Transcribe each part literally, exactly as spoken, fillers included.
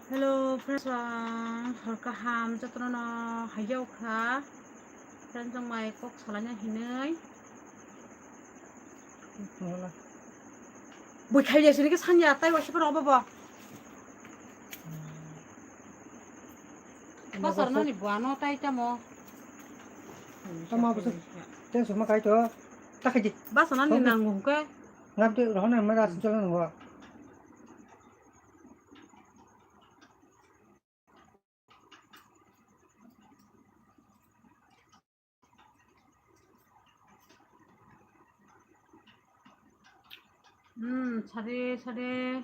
Hello friends, ang hor kaham jotono no haijao kha. Friends, ang mai kok salaina hinui. Bui khai ya sini ke sanya tai wa sipar obo bo. Pasar nani buano tai tamo. Tamo bwswk. Ten suma kai to. Ta khai di. Basa nani nango hwnkhe. Ngap de rohona ma ras jola nango. Hmm, sade, sade.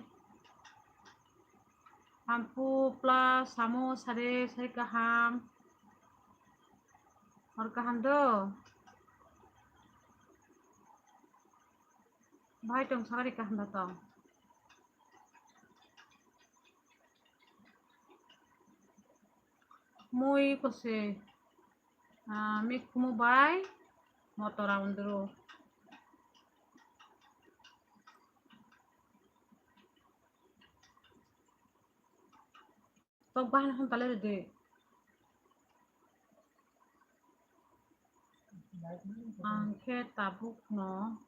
Shampoo plus samo sade, sade kaham. Hor kaham do. Bahai tong sagari kaham da tong. Mui kose, ah, mikhumu bai motora unduru. Tok bahan hon tale rede. Ang khe tabuk no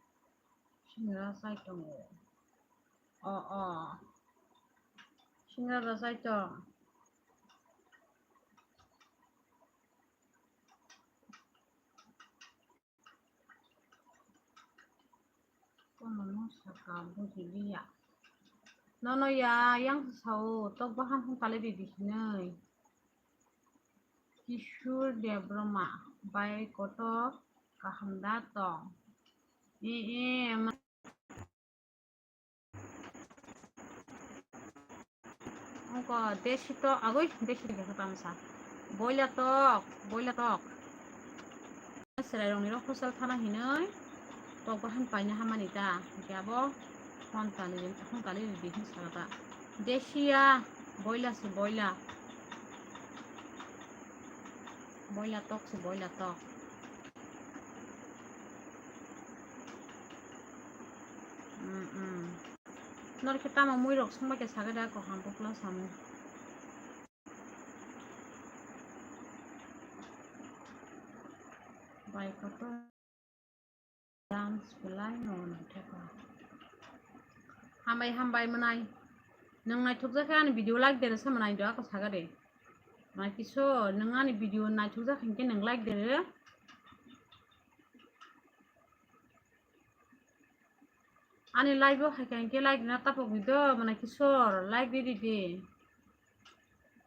singra chai tongo. O, o. Singra da chai tong. Kono no saka bujiliya. Nono ya yang sao tok bahan hon tale rede hinui. Kishore Debbarma bai kotor kaham da tong. E, e, ma-, ongko desi tok, agoi, desi tok khe tamsa. Boila tok, boila tok. Chwrairokni rok hostel thana hinwi tok bahan paina hamani ta, hwnkhe abo hon tali, hon tali ridi hwn saka ta. Desiya, boila se boila. Boila tok se boila tok. Mm, mm. Nor khe tamo mui rok songbai khe saka da ko ham pokla samung. Bai kotor dance belai no naithok kha. Hambai, hambai mwnai. Nwng naithok jakha ani video like dere sa mwnai do ako saga de. Mwnai kiso nwng ani video naithok jakha hinkhe nwng like dere. Ani live o hai khe hinkhe like rwna tapok di do, mwnai kisor like ridi di.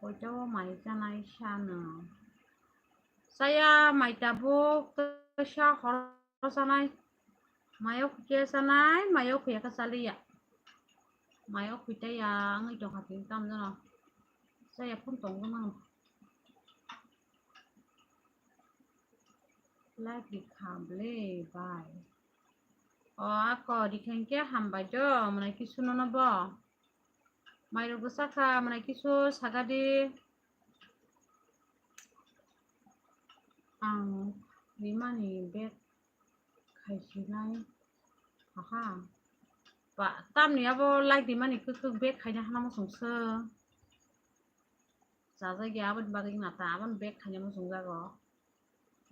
Koito mai chanai sano. Chaya mai tabuk, sa horo chanai. Mayo khuiya chanai, mayo khuiya khe chaliya. Mayo khuitaya wngwi tongkha tini tamjano. Chaya phone tongwi mano. Like rikha ble bai. O ako rikha hinkhe hambai do, mwnai kisu nono bo. Mairok bwsa kha, mwnai kisu sagadi. Ang rimani bag khaisinai aha. Ba, tamni abo like rimani kwk kwk bag khaina hana muchungso. Chajakya aboni bagwi wngna ta, aboni bag khaina muchungjago.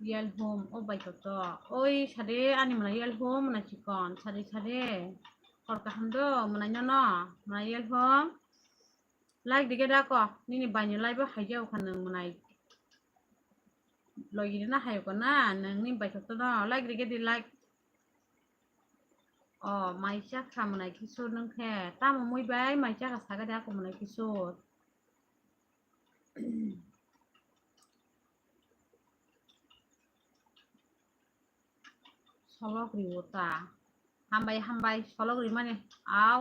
Yelhum, o bai koto. Oi, sade, ani mwnai yelhum, mwnai chikon. Sade, sade. Hor kaham do, mwnai nono, mwnai yelhum. Like rige da ko, nini baini live o haijao kha nwng mwnai. Logi rina hayo ko na, nwng ni bai koto no. Like rige di, like. O, mai chakha mwnai kisur nwng khe. Tamo mui bai mai chakha saga da ko mwnai kisur. Solok riwo ta. Hambai, hambai, solok rimani. Au.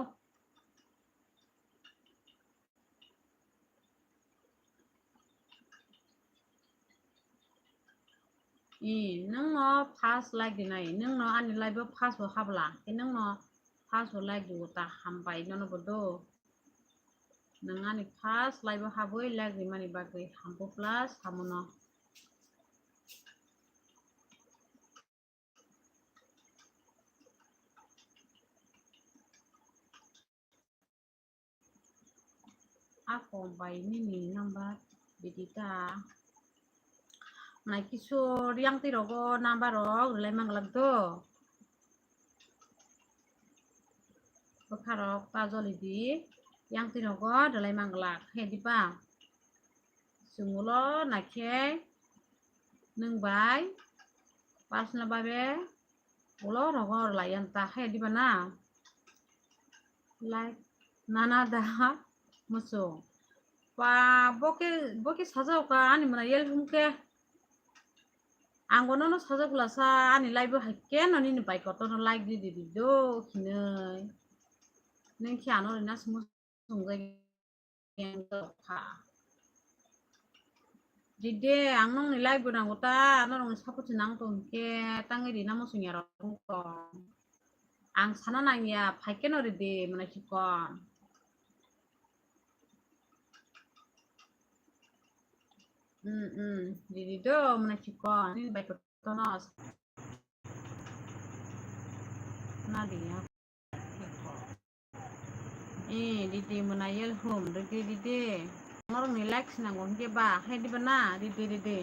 I, nwngno first like rinai, nwngno ani live o first bo habla, khe nwngno first bo like riwo ta hambai nono bo do. Nwng ani first live o habwi like rimani bagwi hambo plus hamono. Ako bai nini number bidita. Nai kisor yang twi rogo number rok rwlai manglak do. Bwkha rok ta joli di. Yang twi rogo rwlai manglak. He diba? Chwng ulo naikhe nwng bai personal babe ulo rogo rwlai yan ta khe diba na? Like nana da muchung. Pa boke, boke sajao ka ani mwnai yel hum khe. Ang bono no sajao kula sa ani live bo hai khe no nini bai kotor no like di di di do khinai. Nwng khe ano rina sumung. Swngjak kha. Dide, ang nokni live bo nango ta, norokni support se nang tong khe, tangwi rina muchung ya rok tong. Ang sana nang ya, phai khe no ridi, mwnai chikon. Hmm, hmm, ridi do, mwnai chikon. Nini bai kotor no. Na di ya. Eh, didi mwnai yel hum, didi, didi. Norokni like sinango hwnkhe ba, hai diba na, didi, didi.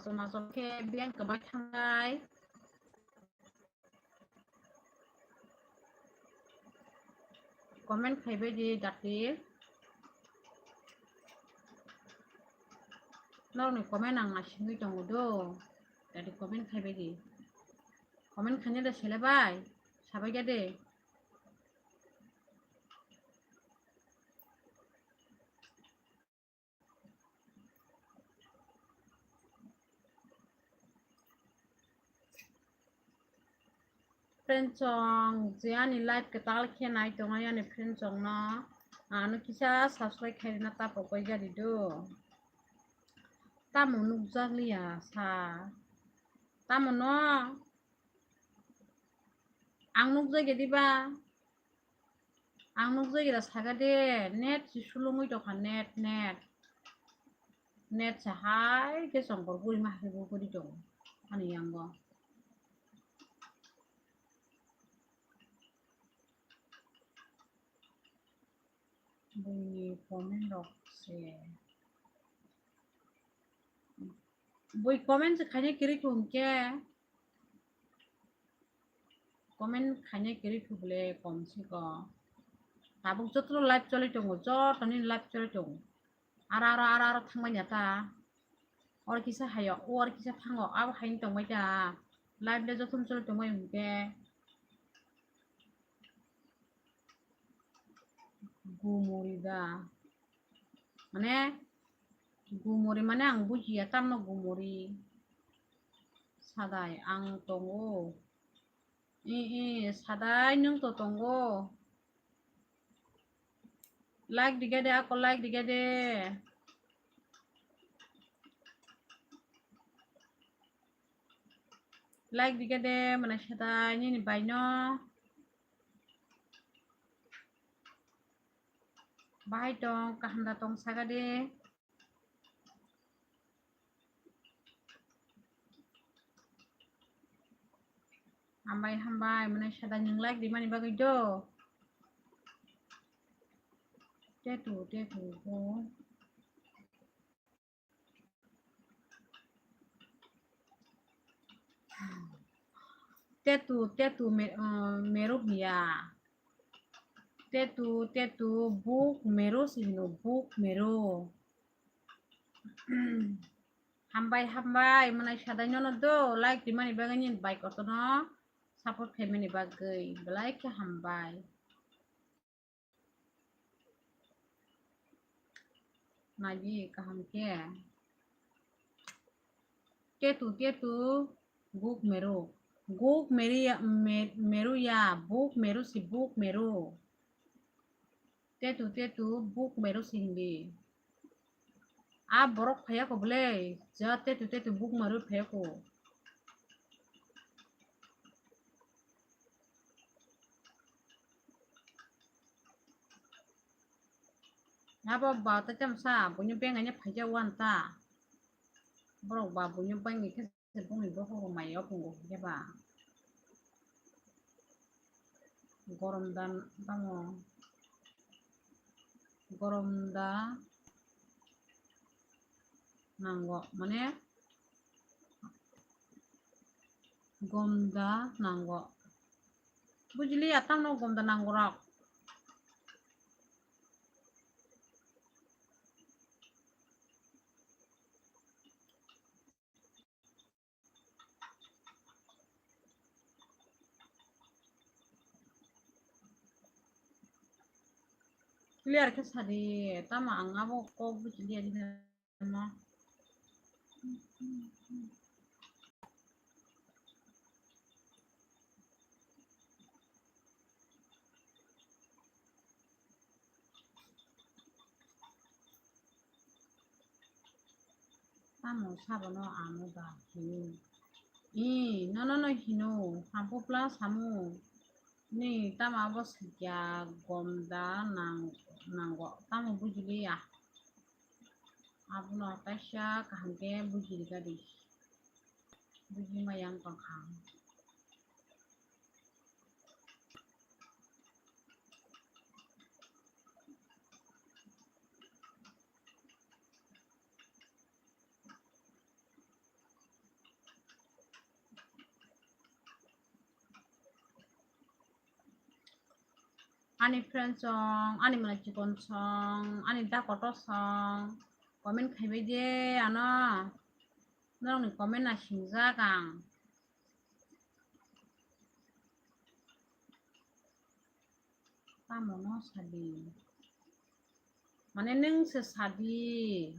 Asol asol khe biyang kwbai thangnai. Comment khaibai di dati. Norokni comment ang naisingwi tongo do. Dati comment khaibai di. Comment khaina da sele bai. Sabai khe de. Friend song je ani live kwtal khe nai tongo ani friend song no, ano kisa subscribe khairina ta pokoi jadi do. Tamo nukjak liya sa. Tamo no ang nukjak ya diba? Ang nukjak ya saka de, net si sulungwi tokha, net, net. Net sa hai khe chongkor guri ma hai bo guri tongo ani yango. Buini comment rok se. Bui comment se khaina kiri thung khe. Comment khaina kiri thubule kom si ko. Tabuk jotro live choli tongo, jotoni live choli tongo. Ara ara ara ara thangbai ya ta. Or kisa hayo, or kisa thango, abo haini tongbai ta. Live le jothon choli tongbai hwnkhe. Gumuri da. Mane, gumuri mane ang bujiya, tamno gumuri. Sadai ang tongo. I, i, sadai nwng to tongo. Like dige de, ako like dige de. Like dige de, mane sadai nini baino. Bahai tong, kaham da tong saka de. Hambai, hambai, mane sada nwng like di mani bagwi do. Tetu, tetu, bo. Tetu, tetu, me-, uh, meru hiya. Tetu, tetu, buk meru si hino, buk meru. Hambai, hambai, mwnai sadai nono do, like rimani bagwi nini bai kotorno support khaimani bagwi, belai khe hambai. Naidi kaham khe. Tetu, tetu, guk meru. Guk meru ya, me-, meru ya, buk meru si buk meru. Tetu, tetu, buk meru sindi. A borok phaiya ko bwle, ja tetu, tetu, buk meru phaiya ko. Abo ba ta cham sa, buino bengai ne phaija wan ta. Borok ba buino bengai khe se bongni bokhok rok mai o pungo khe ba. Gorom da tamo. Gorom da nango, mane gom da nango. Bujili ya tamno gom da nango rok. Clear khe sadi, tamo ang abo kok bujiliya di na. Tamo sabono ano da hino. I, nono no hino, hampu plus hamu. Ni tamo abo sikya gom da nang-, nango, tamo bujiliya. Abono kaisa kaham khe bujirikha di. Bujima yang tongkha. Ani friend song, ani mwnai chikon song, ani da kotor song, comment khaibai de ano. Norokni comment naisingjak ang. Tamo no sadi. Mane nwng se sadi.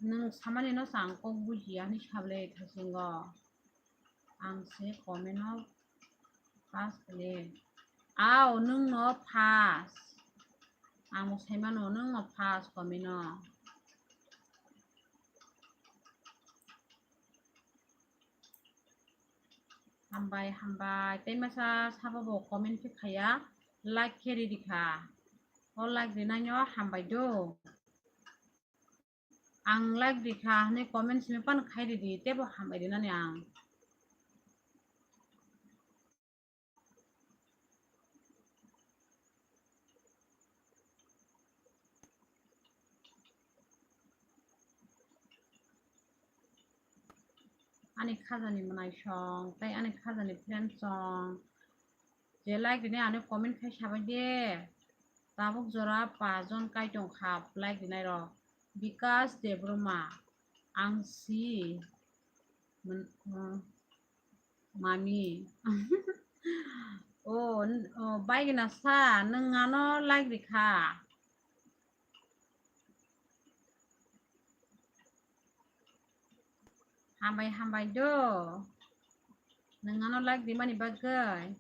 Nwng samani no sa ang kok bujiya hinwi sablai thaisingo. Ang se comment no pass khle. Ao, nwng no pass. Ang bo saimano nwng no pass comment no. Hambai, hambai. Tei masa sabo bo comment khe khaiya, like khe ridi kha. O like rinai no hambai do. Ang like rikha hinwi comment simi pan khai ridi, tebo hambai rinani ang. Ani khajani mwnai song, tei ani khajani friend song. Je like rinai ano comment khai sabai de. Tabuk jora pajon kai tong kha like rinai rok. Bikas Debbarma, ang si, mwn-, uh, mami. O, n-, o, baigina sa, nwng ano like rikha. Hambai, hambai do. Nwng ano like rimani bagwi.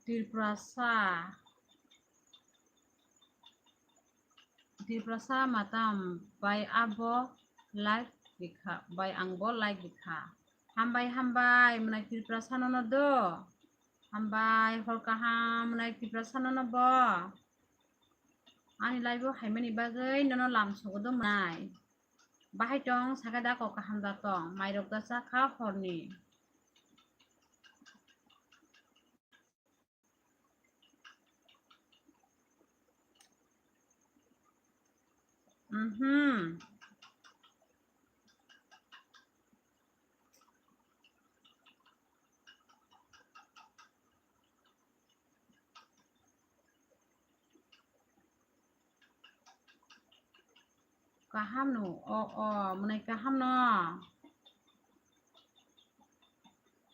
Tiprasa. Tiprasa matam bai abo like rikha, bai ang bo like rikha. Hambai, hambai, mwnai Tiprasa nono do. Hambai, hor kaham, mwnai Tiprasa nono bo. Ani live o haimani bagwi nono lam sogo do mwnai. Bahai tong, sakhe da kok kaham da tong, mairok da cha kha horni. Mhm. Kaham no, o, o, mwnai kaham no.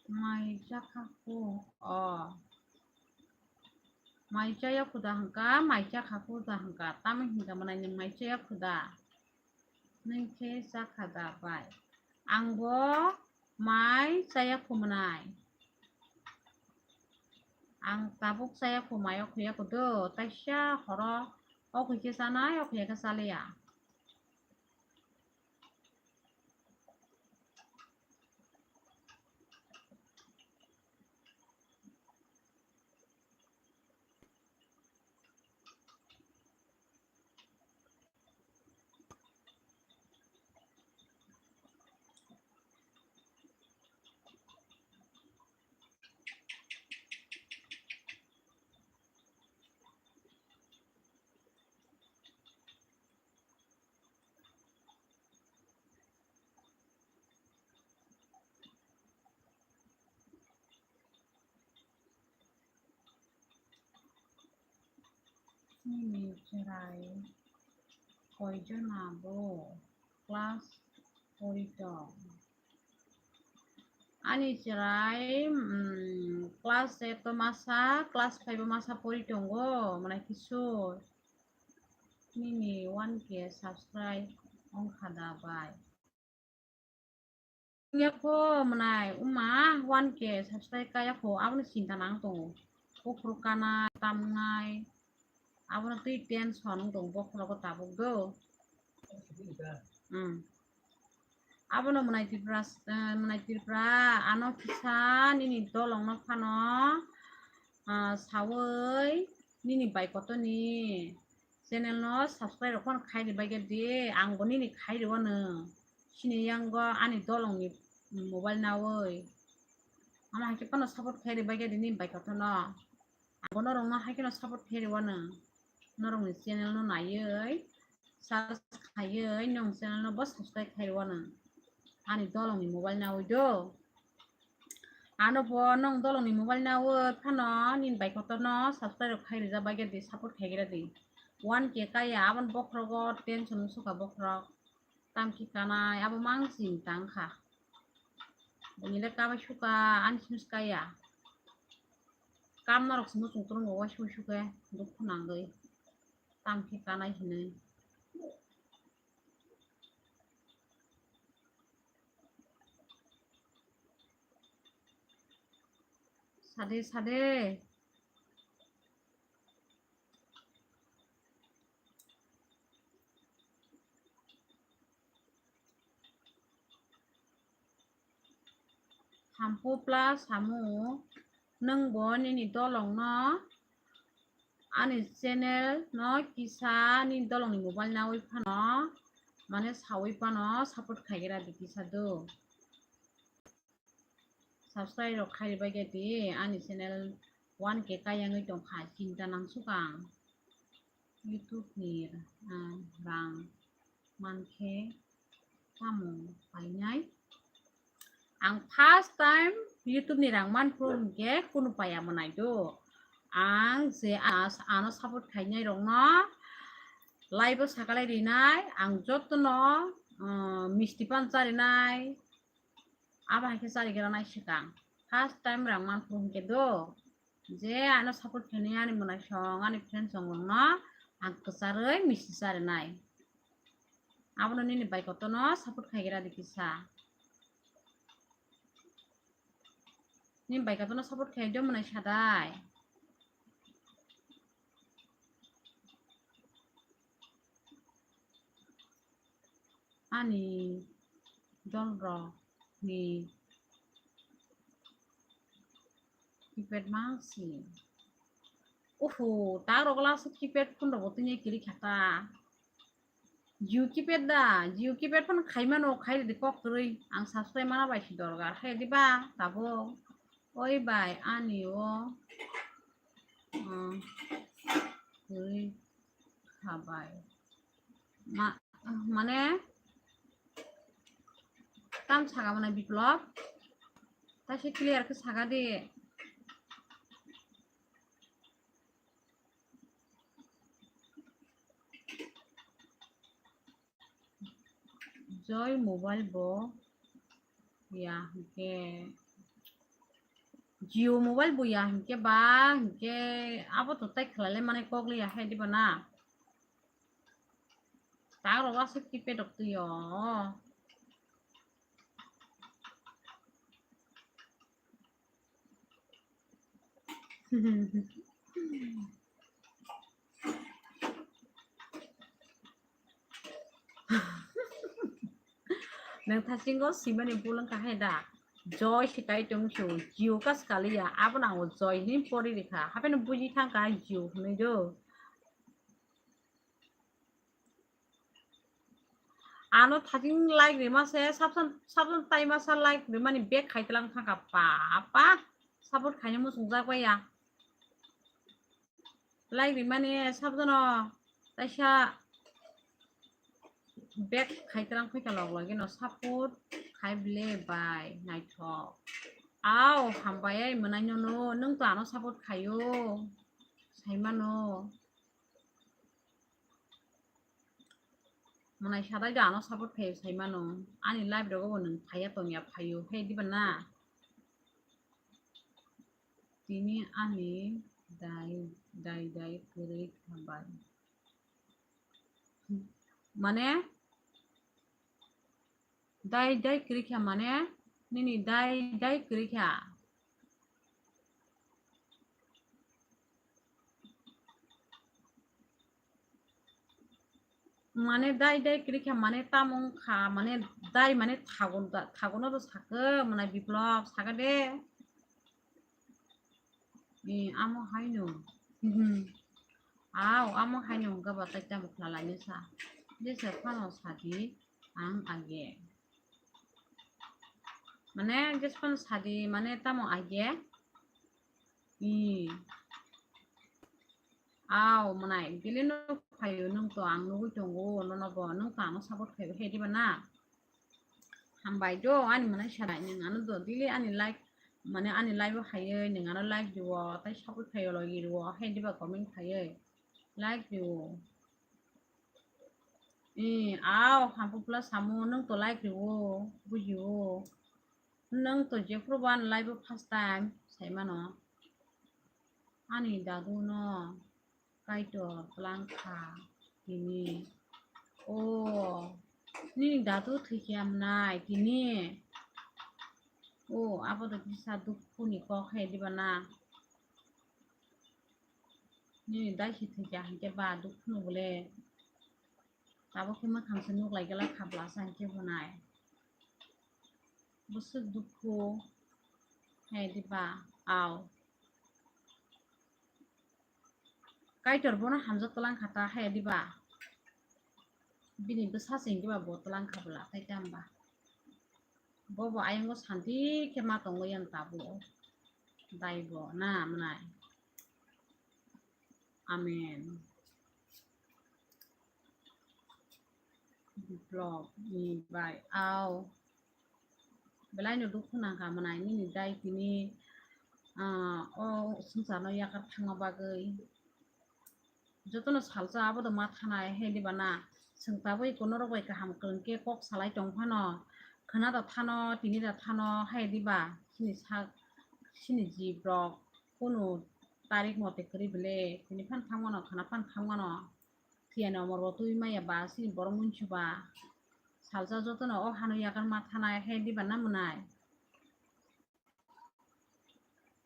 Mai chakha khu, o. Mai chaya khuda hangka, mai chakha khuda hangka. Tamo hingka mwnai nwng mai chaya khuda. Nwng khe chakha da bai? Ang bo mai chaya khu mwnai. Ang tabuk chaya khu mai, o khuya khu do, taisa horo o khui khe chanai, o khuya khe chaliya. Nini chwrai koijona bo class pori tong? Ani chwrai, mm, class eight o masa, class five o masa pori tongo, mwnai kisu nini one K subscribe wngkha da bai? Wngya kho mwnai, wngma one K subscribe kaya kho, abono chinta nang tongo. Buphuru kanai, tamnai, abono twi tension wng tongo bokhorogo tabuk do. Hmm. Abono mwnai Tripura, eh, mwnai Tripura, ano kisa nini dolongno phano, ah, sawi nini bai kotoni channel no subscribe rok phano khai ri bai khe di, ang bo nini khai ri wano. Sini yango ani dolongni mobile nawi. Ama hai khe phano support khai ri bai khe di nini bai kotoni. Ang bo norokno hai kheno support khai ri wano. Norokni channel no naiwi, search khaiwi, nwng channel no bo subscribe khai ri wano. Ani dolongni mobile nawi do. Ano bo nwng dolongni mobile nawi phano nini bai kotoni subscribe rok khai rijak bai khe di, support khai gra di. One K kaya, aboni bokhorogo tension wng sukha bokhorok. Tamkhe kanai, abo mang ching tang kha. Bini le kabai sukha, ani simi kaya. Kam norok se muchung kwrwng bo uaisuk uaisuk khe dukhu nangwi. Tamkhe kanai hinwi. Sade, sade. Hampu plus hamu, nwng bo nini dolong no, ani channel no kisa nini dolong ni mobile nawi phano, mane sawi phano support khai gra di kisa do. Subscribe rok khai bai khe di, ani channel one K kaya wngwi tong kha, chinta nang sukha ang. YouTube ni, ah, rang man khe tamo painai? Ang first time YouTube ni rang man phuru hwnkhe kunu paiya mwnai do. Ang je as-, ano support khainai rokno live o sakalai rinai, ang jotono, ah, misti pan charinai, abo hai khe charigra nai swkang. First time rang man phuru hwnkhe do, je ano support khainai ani mwnaisong, ani friend song rokno ang kwcharwi misti charinai. Abono nini bai kotorno support khaigra di kisa. Nini bai kotorno support khai do mwnai sadai. Ani dolrokni keypad mangsi. Uhu, takrok glass keypad phone rokbo tini kiri khata. Jio keypad da, Jio keypad phone khaimano, khai ridi kok kwrwi. Ang subscribe mana bai si dorgar. Hai diba, tabo. Oi bai, ani o. Hmm. Kwrwi khabai. Ma, Mane tam saga mane Biplop. Taise clear khe saga di. Joy mobile bo ya hinkhe Jio mobile bo ya hinkhe ba hinkhe abo to tai khlai le mane kok le ya hai diba na. Ta ro wa se keypad rok twi yo. Nang thasingo simani bulung kahai da. Joy sitai tong su, Jio kas kaliya, abo nango Joy hin pori rikha. Hape no buji thang ka Jio hinui do. Ano thajing like rima se, sabsan, sabsan taima sa like rimani bek khai tlang thangka pa, apa, support khaini muchung jak baiya. Like rimani sabsano taisa bek khai tlang phaika log logino support khai ble bai naithok. Au, hambai ai mwnai nono, nwng to ano support khaio, saimano. Mwnai sadai do ano support khaio saimano. Ani live rogo bo nwng phaiya tongya phaio. He diba na? Tini ani dai, dai, dai kwrwi kha bai. Mane? Dai, dai kwrwi kha mane? Nini dai, dai kwrwi kha. Mane dai dai kwrwi kha mane tamo wngkha mane dai mane thagun da, thaguno do sakhe mane Biplop sakhe de. Ni amo haino. Mhm. Au, amo haino wngkha ba tai tamo khlalainwi sa. Jesa phano sadi ang age. Mane jesa phano sadi mane tamo age. I. Au, mwnai, bili no phaio nwng to ang nugui tongo, nono bo, nwng to ano support khaio, he diba na? Hambai do, ani mwnai sanai, nwng ano do, daily ani like, mane ani live o phaioi, nwng ano like diwo, tai support khaio logi diwo, he diba comment phaioi, like diwo. I, au, hampu plus samu, nwng to like diwo, bujiwo. Nwng to jephuru bo ani live o first time, saimano. Ani dadu no Kaitor twlang kha tini. O, nini dadu thwikha mwnai tini. O, abo do kisa dukhu ni kok hai diba na. Nini dai si thwikha hinkhe ba dukhu no bole. Tabuk khe mwkhang se nuk lai gala kha bwlasa hinkhe bo nai. Bwswk dukhu hai diba, au. Kaitor bono hamjak twlang kha ta hai diba. Bini bwsa se hinkhe ba bo twlang kha bwla tai tamo ba. Bo bo ayang o santi khe ma tongwi yang tabuk. Dai bo na mwnai. Amen. Biplop ni bai au. Belai no dukhu nangkha mwnai nini dai tini, ah, o swngcharno yakar thangma bagwi. Jotono salsa abo do ma thanai hai diba na. Chwng tabwi kunorok bai kaham kwrwng khe kok salai tong phano. Khwna da thano, tini da thano hai diba. Chini sak, chini jib rok. Kunu tarik mote kwrwi bele, tini phan thangmano, khwna phan thangmano, thiyani omor bo twi maya ba, sini borok munsu ba, salsa jotono o hano yakar ma thanai, he diba na mwnai?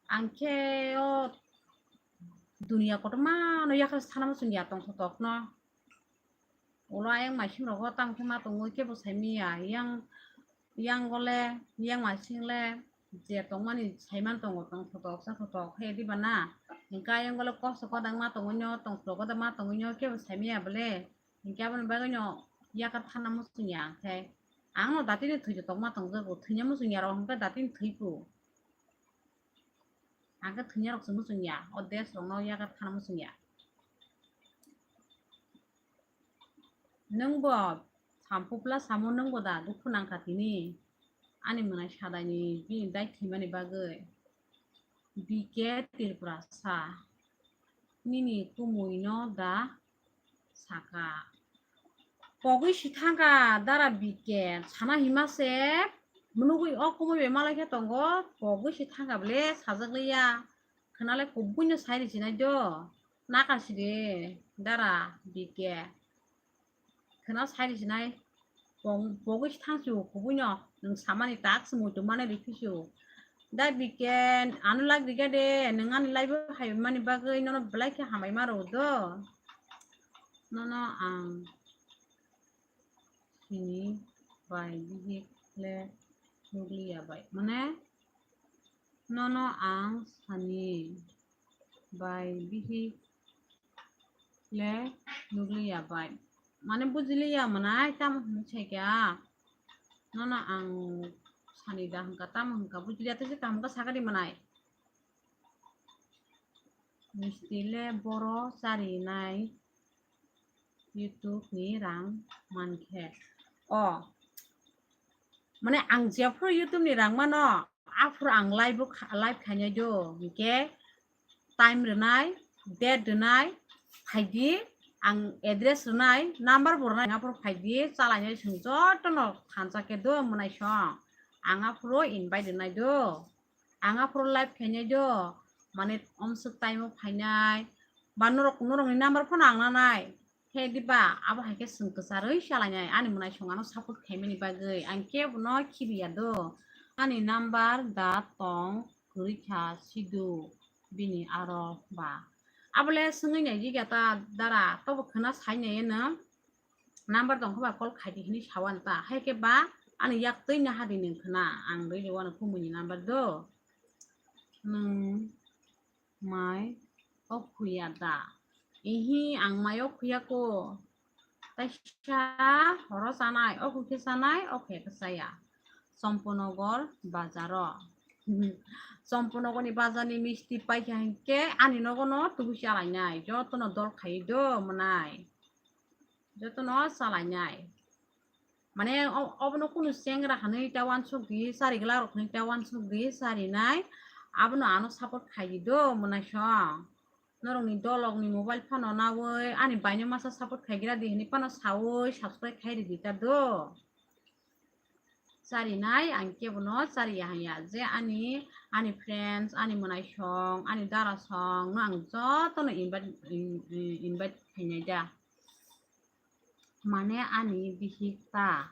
Ang khe o duniya kotorma no yakar sana muchung ya tong thotok no. Ulo ayang maising rogo tamo khe ma tongwi kebo saimanya. Yang, yang gole, yang maising le je tongmani saiman tongo, tong thotok, cha thotok, he diba na? Hingke ayang gole kosto kodang ma tongwi no, tong thotok kodang ma tongwi no, kebo saimanya bole. Hingke aboni bagwi no yakar thana muchung ya ang khe. Ang no datini thwi thotok ma tongjago, thwina muchung ya rok hingke datini thwi pu. Ang khe thwina rok se muchung ya, o desh rok no yakar thana muchung ya. Nwng bo Hampupla samo nwngbo da dukhu nangkha tini? Ani mwnai sadaini bini dai thwimani bagwi. B K Tripurasa, nini kumui no da saka. Pogwi si thangkha dara B K, sana hima se mwnugwi o kumui bai malai khe tongo, pogwi si thangkha bole sajak liya. Khwnale kubui no sai rwchinai do, naka side dara B K. Khwna sai rwchinai, pogwi si thangsu kubui no, nwng samani tak se muitu mani rwphisu. Da B K, ano live rwgya de, nwng ani live o phaimani bagwi nono belai khe hambai ma rw do. Nono ang sini bai bihik le nukliya bai. Mane, nono ang sani bai bihik le nukliya bai. Mane bujiliya mwnai, tamo hwnwi saikha? Nono ang sani da hwnka, tamo hwnka bujiliya, tei se kaham khe sakha di mwnai. Misti le boro charinai YouTube ni rang mankhe. O, mane ang jephuru YouTube ni rang mano, aphuru ang live bo kha-, live khainai do, hinkhe time rwnai, date rwnai, phaidi, ang address rwnai, number bo rwnai, aphuru phaidi, chalainai chwng jotono thansa khe do, mwnai song. Ang aphuru invite rwnai do. Ang aphuru live khainai do, mane omswk time o phainai, ba norok, norokni number phano ang nanai. He diba, abo hai khe chwng kwcharwi chalainai, ani mwnai song ano support khaimani bagwi, ang kebono khibiya do. Ani number da tong kwrwi kha sidu bini aro ba. Abole swngwi naidi kha ta dara, tobo khwna sai nai eno. Number tong khe ba call khaidi hinwi sawan ta. Hai khe ba ani yak twi naha di nwng khwna. Ang rwi rwi wano kumui ni number do. Nwng mai o khuya da? Ihi, ang mai o khuya ko. Taisa horo chanai, o khe chanai, o khe chaya. Somponogar bazaro. Somponogar ni bazar ni misti paikha hinkhe ani nogo no tubu chalainai. Jotono dol khai do mwnai. Jotono chalainai. Mane o-, obono kunu chengra hinwi ta uansuk di, chari glak rok hinwi ta uansuk di, charinai. Abono ano support khai di do, mwnai song. Norokni dolokni mobile phano nawi, ani baino masa support khaigra di hinwi phano sawi subscribe khai ridi ta do. Charinai, ang kebono chariya hanya. Je ani, ani friends, ani mwnai song, ani dara song no ang jotono invite, in-, in-, invite khainai da. Mane ani bihik ta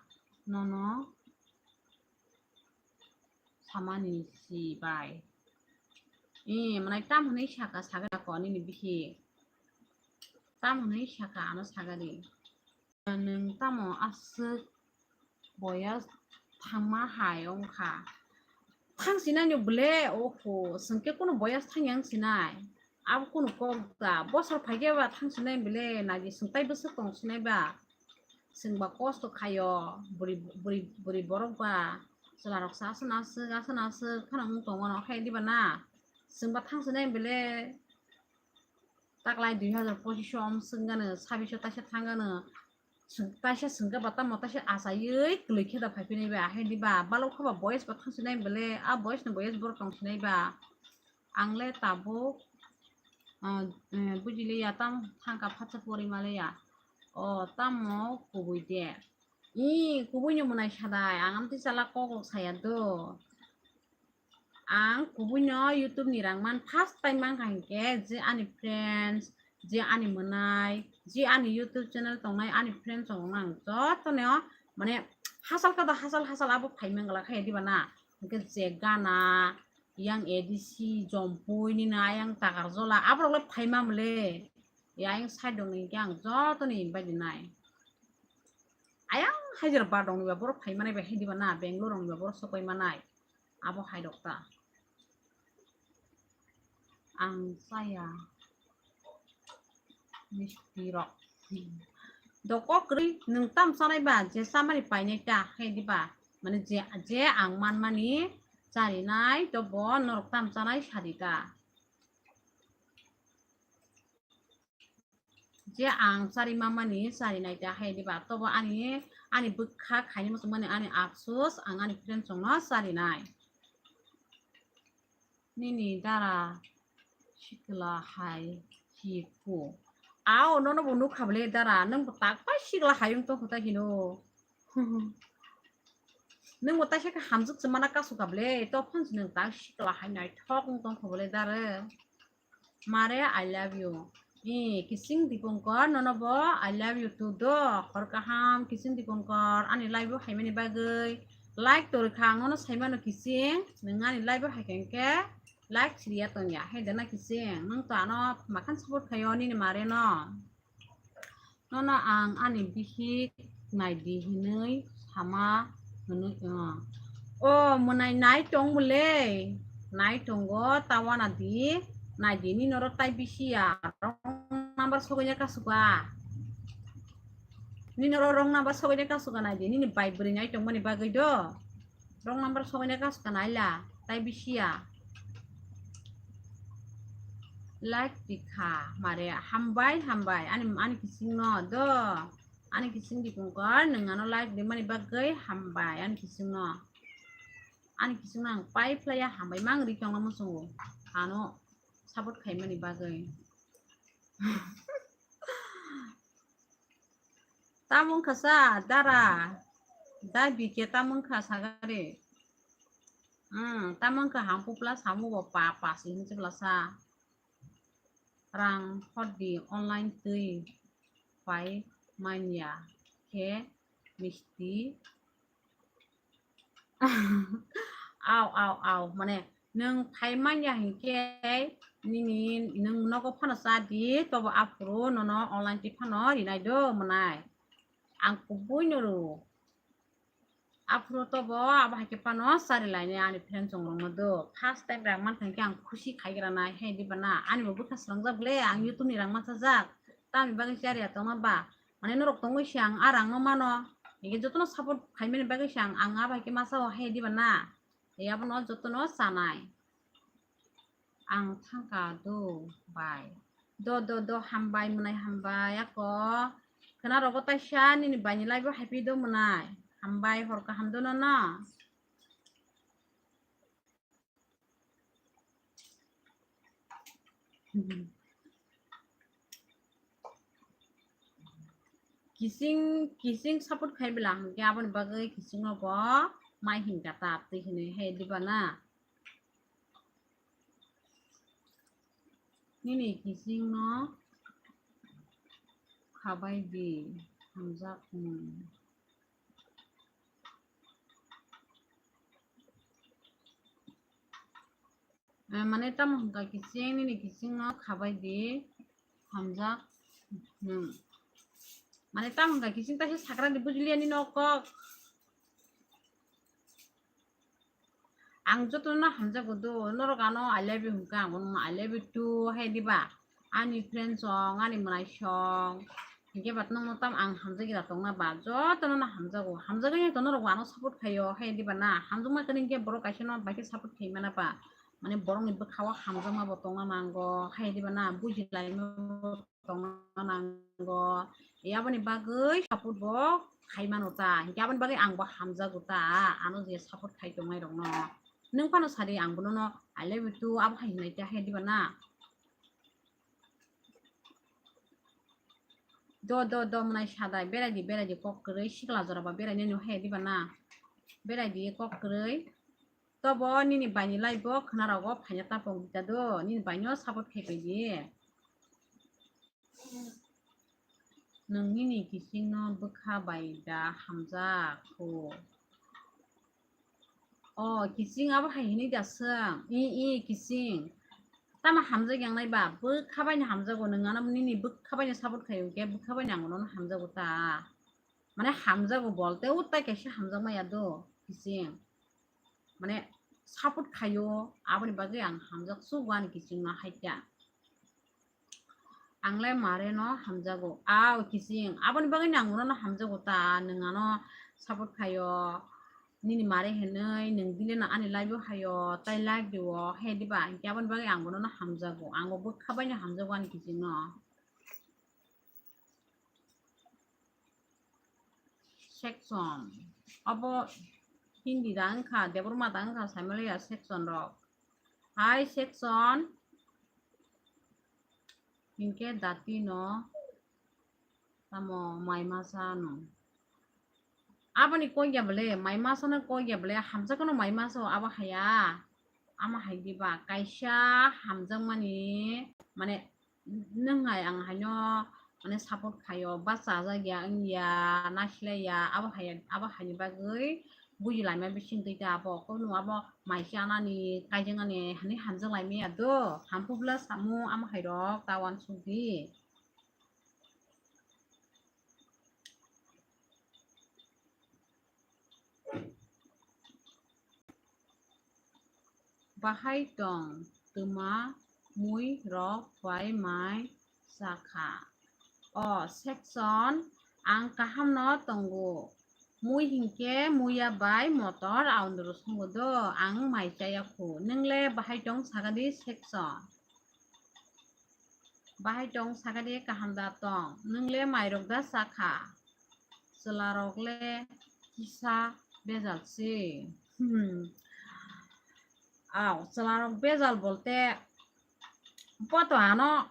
nono samani si bai. Eh, mane tam hwnwi saka, saka ko nini bihik. Tam hwnwi saka, ano saka di. Nwng tamo aswk boyas thangma hai wngkha? Thang sinai no bole, oho, chwng khe kunu boyas thang yang sinai. Abo kunu kok da, bosor phai khe ba thang sinai bole, naidi chwng tai bwswk tong sinai ba. Chwng ba kosto khaio, bwrwi, bwrwi, bwrwi borok ba, chwla rok sa aswk na aswk, aswk na aswk phano wng tongo no, khe diba na? Chwng ba thang sinai bole, taklai dui hazar pochish o om swngano, sabbish o taisa thangano, swng-, taisa swngkhe ba tamo taisa achaiwi kwlwi khe da phai phinai ba, hai diba? Balok khe ba boyes ba thang sinai bole, a boyes ni boyes borok tong sinai ba. Ang le tabuk, ah, eh, bujiliya, tam thangka phatsa pori maliya. O, tamo kubui de. I, kubui no mwnai sadai, ang amtwi chala kok kok saya do. Ang kubui no YouTube ni rang man first time mankha hinkhe, je ani friends, je ani mwnai, je ani YouTube channel tongnai ani friends rok no ang jotono mane hachal khe do hachal hachal abo phai mangala khe diba na? Hinkhe je gana, yang A D C, Jompui nini ayang Takarjola, aborok le phaima mole. Ya, ayang side rok ni hinkhe ang jotono invite rinai. Ayang Hyderabad rok ni ba borok phaimanai bai, hai diba na, Bangalore rok ni ba borok sokoi manai. Abo hai rok ta. Ang chaya misti rok. Doko kwrwi nwng tam chanai ba, je chamani painai ta, hai diba? Mane je, je ang manmani charinai, to bo norok tam chanai sadi ta. Je ang chari mamani chari nai ta hai diba, tobo ani Ani bwkha khaini muchungmani ani afsus, ang ani friend chongno charinai. Nini dara sikla hai hiku. Ao, nono bo nukha bwle dara, nwng bo tak pai sikla hayung tongkha ta hino. Nwng bo taisa khe hamjwk se mana kasu kha bwle, to phano se nwng tak sikla hai naithok wng tongkha bwle dara. Mare, I love you. Eh, Kising Dipankar, nono bo I love you too do. Hor kaham, Kising Dipankar, ani live o haimani bagwi. Like to rwkha, ang nono saimano Kising, nwng ani live o haikha hwnkhe like siriya tongya. Hai dana Kising, nwng to ano makhan support khaio nini mare no. Nono ang ani bihik naidi hinwi sama hwnwi, o. O, mwnai nai tong bwle. Nai tongo, ta uanadi. Naidi, nini oro tai bisi ya. Wrong number sogwi ya kasuka. Nini oro wrong number sogwi ya kasuka naidi. Nini bai bwrwi nai tongmani bagwi do. Wrong number sogwi ya kasuka naila. Tai bisi ya. Like tikha mare, hambai, hambai. Ani, ani Kising no do. Ani Kising Dipankar, nwng ano like rimani bagwi hambai, ani Kising no. Ani Kising no ang pai phlaiya, hambai mang ri tongna muchungo. Ano support khaimani bagwi. Tamo wngkha sa, dara. Da bike tamo wngkha sagari. Hmm, tamo wngkha hampupla samo bo pa, pa si hinchipla sa. Rang hor di online twi pai manya khe misti. Au, au, au, mane nwng phai manya hinkhe nini nwng nogo phano cha di, tobo aphuru nono online twi phano rinai do mwnai. Ang kubui no rw. Aphuru tobo abo hai khe phano chari lainai ani friend chongrokno do. First time rang mankha hinkhe ang khusi khaigra nai, hai diba na? Ani bo bwkha swngjak le, ang YouTube ni rang manchajak. Tamni bagwi chariya tongma ba? Mane norok tongwi se ang a rang no mano. Hinkhe jotono support khaimani bagwi se ang, ang abo hai khe masa o, hai diba na? Abono jotono chanai. Ang thangka do bai. Do, do, do, hambai, mwnai hambai, ako. Khwna rogo taisa, nini baini live o haipi do mwnai. Hambai, hor kaham do nono. Kising, kising support khai bela hwnkhe aboni bagwi kising no bo mai hinka ta twi hinwi hai diba na. Nini kising no khabai di hamjak mung. Eh, mane tamo hwnkha kising, nini kising no khabai di hamjak. Hmm. Mane tamo hwnkha kising taisa sakra di bujiliya nini o kok. Ang jotono hamjago do, norok ano I love you hwnkha, ang bono I love you too hai diba? Ani friend song, ani mwnai song, hinkhe ba nwngno tam ang hamjagwi da tongna ba? Jotono no hamjago, hamjagwi to norok bo ano support khaio hai diba na? Hamjakma kwrwi hinkhe borok kaisa no bai khe support khai mana ba? Mane borokni bwkha o hamjakma bo tongna nango hai diba na? Bujilaima bo tongna nango. Aboni bagwi support bo khai mano ta, hinkhe aboni bagwi ang bo hamjago ta, ano je support khai tongnai rokno. Nwng phano sadi ang bono no I love you too abo hai hinai ta hai diba na? Do, do, do, mwnai sadai, berai di, berai di, kok kwrwi, sikla jora ba berai nani hai diba na? Berai di, kok kwrwi. Tobo nini baini live bo khwna rogo phaina tapok di ta do, nini baino support khai pai di. Nwng nini kising no bwkha bai da hamjak kho? O, kising abo hai hinwi da swng. I, i, kising. Tamo hamjak yang nai ba? Bwkha bai no hamjago, nwng ano nini bwkha bai no support khai hwnkhe bwkha bai no ang bono hamjago ta. Mane hamjago bolte o tai kaisa hamjak maya do, kising. Mane support khaio, aboni bagwi ang hamjak sugo ani kising no hai khe. Ang le mare no hamjago. Ao kising, aboni bagwi no ang bono no hamjago ta, nwng ano support khaio. Nini mare hinwi nwng dile no ani live o haio, tai like diwo, hai diba? Hinkhe aboni bagwi ang bono no hamjago. Ang bo bwkha bai no hamjago ani kising no. section. Abo Hindi da wngkha, Debbarma da wngkha, saimaliya section rok. Hai section hinkhe dati no tamo mai masa no. Aboni koi ya bole, mai masa no koi ya bole, hamjakno mai masa o abo haya. Ama hai diba, kaisa hamjakmani, mane, nwng hai ang haino, mane, support khaio, ba chajak ya, wng ya, nasilai ya, abo hai, abo haini bagwi buji laima bising twi ta abo, kono abo mai chanani, kaijaknani, hani hamjak laimaya do, hamphu bwla samu, ama hai rok ta uansuk di. Bahai tong twma mui rok bai mai chakha. O section ang kaham no tongo. Mui hinkhe muiya bai motor aundro songo do ang mai chaya khu. Nwng le bahai tong saka di section. Bahai tong saka di kaham da tong. Nwng le mairok da chakha. Chwla rok le kisa bejal se. Hmm. Aw, chwla rok bejal bolte poto ano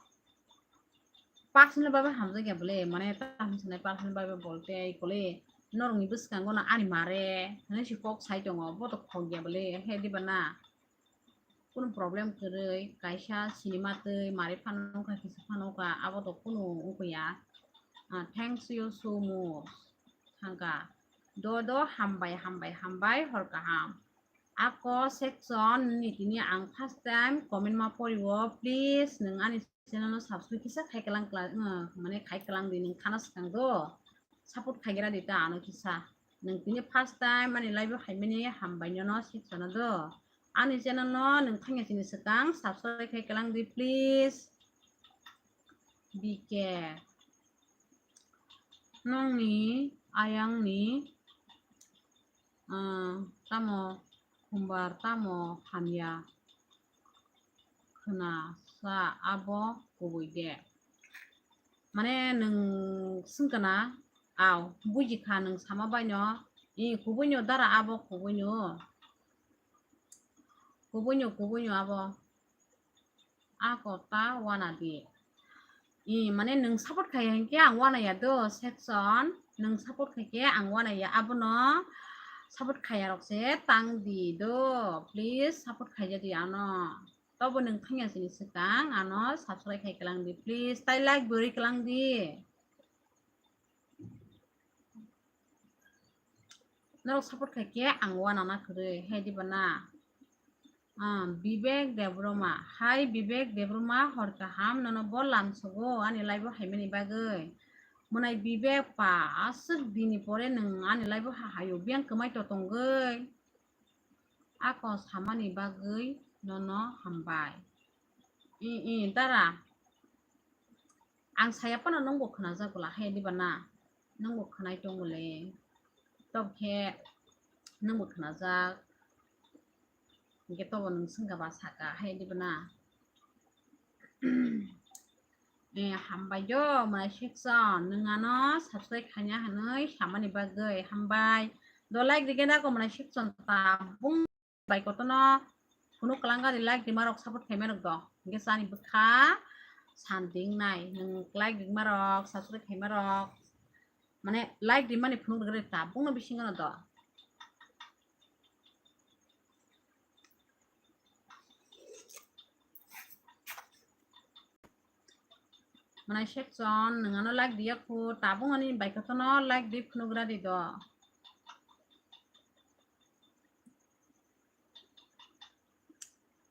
personal bhabe hamjak ya bole, mane ta hamjaknai personal bhabe bolte ikole norokni bwskango no ani mare hinwi se kok sai tongo, poto khok ya bole, he diba na? Kunu problem kwrwi, kaisa sinima twi mari phano kha, kisa phano kha, abo to kunu wngya. Ah, thanks you so much. Thangka. Do do, hambai, hambai, hambai, hor kaham. Ako section ni tini ang first time comment ma poriwo, please nwng ani channel no subscribe kisa khai kalang kla-, uh, mane khai kalang di, nwng khana swkang do. Support khai gra di ta ano kisa. Nwng tini first time ani live o hai mani hambai no no section no do. Ani channel no nwng thangya chini swkang subscribe khai kalang di please. B K. Nongni ayang ni, uh, tamo khumbar tamo hamya khwna sa abo kubui de. Mane nwng swngkana, aw, buji kha nwng sama baino, i kubuino dara abo kubuino, kubuino, kubuino abo. Ako ta wana di. I, mane nwng support khaiya hinkhe ang wana ya do section. Nwng support khaikhe ang wana ya, abono support khaiya rok se tang di do. Please support khaija di ano. Tobo nwng thangya sini swkang ano subscribe khai kalang di please. Tai like bwrwi kalang di. Norok support khaikhe ang wana na kwrwi, hai diba na? Ah, Bibek Debbarma. Hai Bibek Debbarma, hor kaham, nono bo lamsogo ani live o haimani bagwi. Mwnai Bibek pa, aswk dini pore nwng ani live o ha hayo, biyang kwmai to tongwi. Ako samani bagwi nono hambai. I, i, dara. Ang saya phano nwngbo khwnajak bwla hai diba na? Nwngbo khwnai tong bwle. Tobokhe nwngbo khwnajak. Hinkhe tobo nwng swngkha ba saka hai diba na? Eh, hambai do, mwnai section. Nwng ano subscribe khaina hwnwi samani bagwi hambai. Do like rikhe da ko mwnai section tabung. Bai kotono phunuk kwlangkha di like rima rok support khaima rok do. Hinkhe chani bwkha sanding nai. Nwng like rima rok, subscribe khaima rok. Mane like rimani phunuk rwgwrwi tabukno bisingo no do. Mwnai section, nwng ano like diya khu, tabung ani bai kotono like di phunugra di do.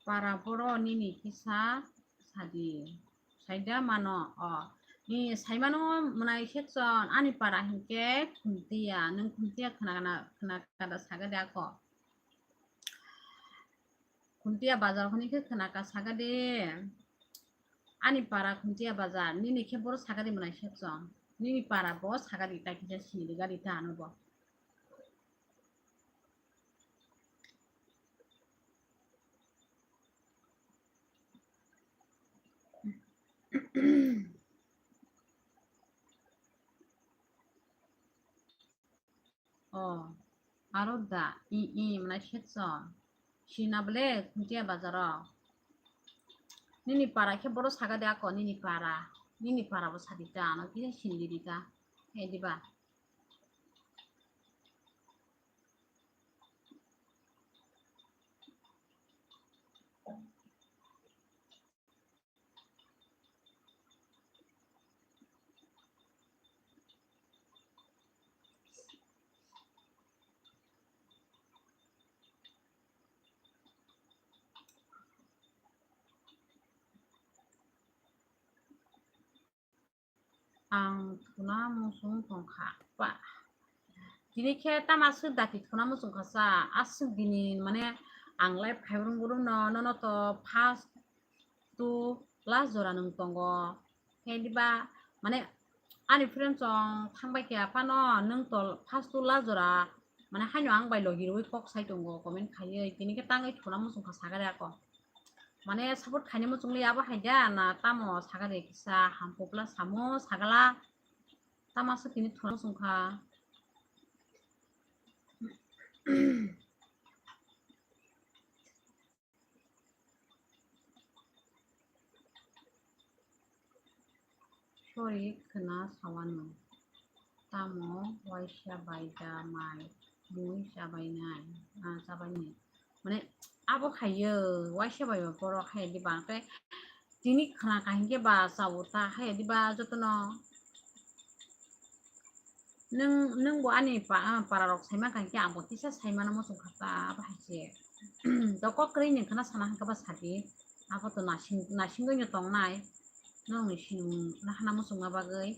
Para boro nini kisa sadi. Saida mano, o. Ni saimano mwnai section, ani para hinkhe Khuntiya, nwng Khuntiya khna, khna, khna kada saga de ako. Khuntiya bazar hwnwi khe khna ka saga de. Ani para Khuntiya bazar, nini khe boro saga de mwnai section. Nini para bo saga de ta kisa sini de gari ta ano bo. Oh, aro da, i, i, mwnai sekso. Sina bole, khuntia bazaro. Nini para khe boro saga de ako, nini para. Nini para bo sadi ta, ano kisa sindi di ta. He diba? Ang thuna muchung tongkha. Ba. Tini khe tama aswk dati thuna muchung kha sa. Aswk dini mane ang lai phaibrung brung no, nono to first to last jora nwng tongo. Khe diba mane ani friend chong thangbai khe aphano nwng to first to last jora mane haino ang bai logi rwi kok sai tongo comment khaiwi. Tini khe tangwi thuna muchung kha sagare ako. Mane support khaini muchungli abo hai da na tamo sagade kisa hampopla samo sagala tamo aswk tini thuna muchung kha. Sorry, khna sawano. Tamo waisa bai da mai, mui chabainai, ah, chabainai. Mane, abo khaiyo, waisa bai ba borok hai di ba. Tei tini khna kahingke ba chawo ta hai di ba jotono. Nwng, nwng bo ani pa-, ah, para rok saima kahingke ang bo kisa saimano muchung kha ta, abo hai se. Doko kwrwi nwng khna sana hingke ba sadi. Abo to nasing, nasingwi no tongnai. Nokni sinung nahana muchungma bagwi.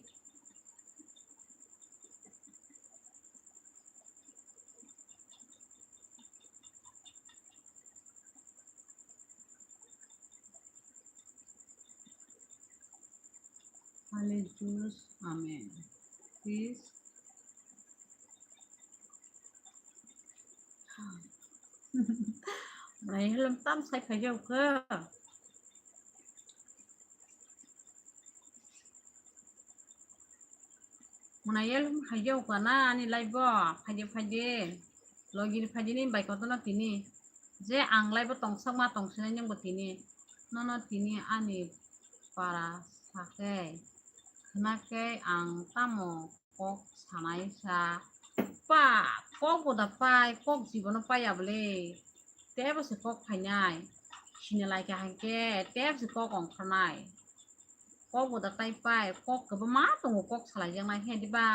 Hallelujah. Amen. Please. Mwnai helom tam sai phai jao khe. Mwnai helom hai jao kha na ani live o. Phaidi phaidi. Logi ni phaidi ni bai koto no tini. Je ang live o tong sak ma tong sinai nang bo tini. Nono tini ani para sakhe. Khna khe ang tamo kok sanai sa. Pa, kok bo da pai, kok jibono paiya bole. Tebo se kok phainai. Sini lai kha hangke, tebo se kok ongkhornai. Kok bo da tai pai, kok kwbangma tongo kok salai jaknai he diba.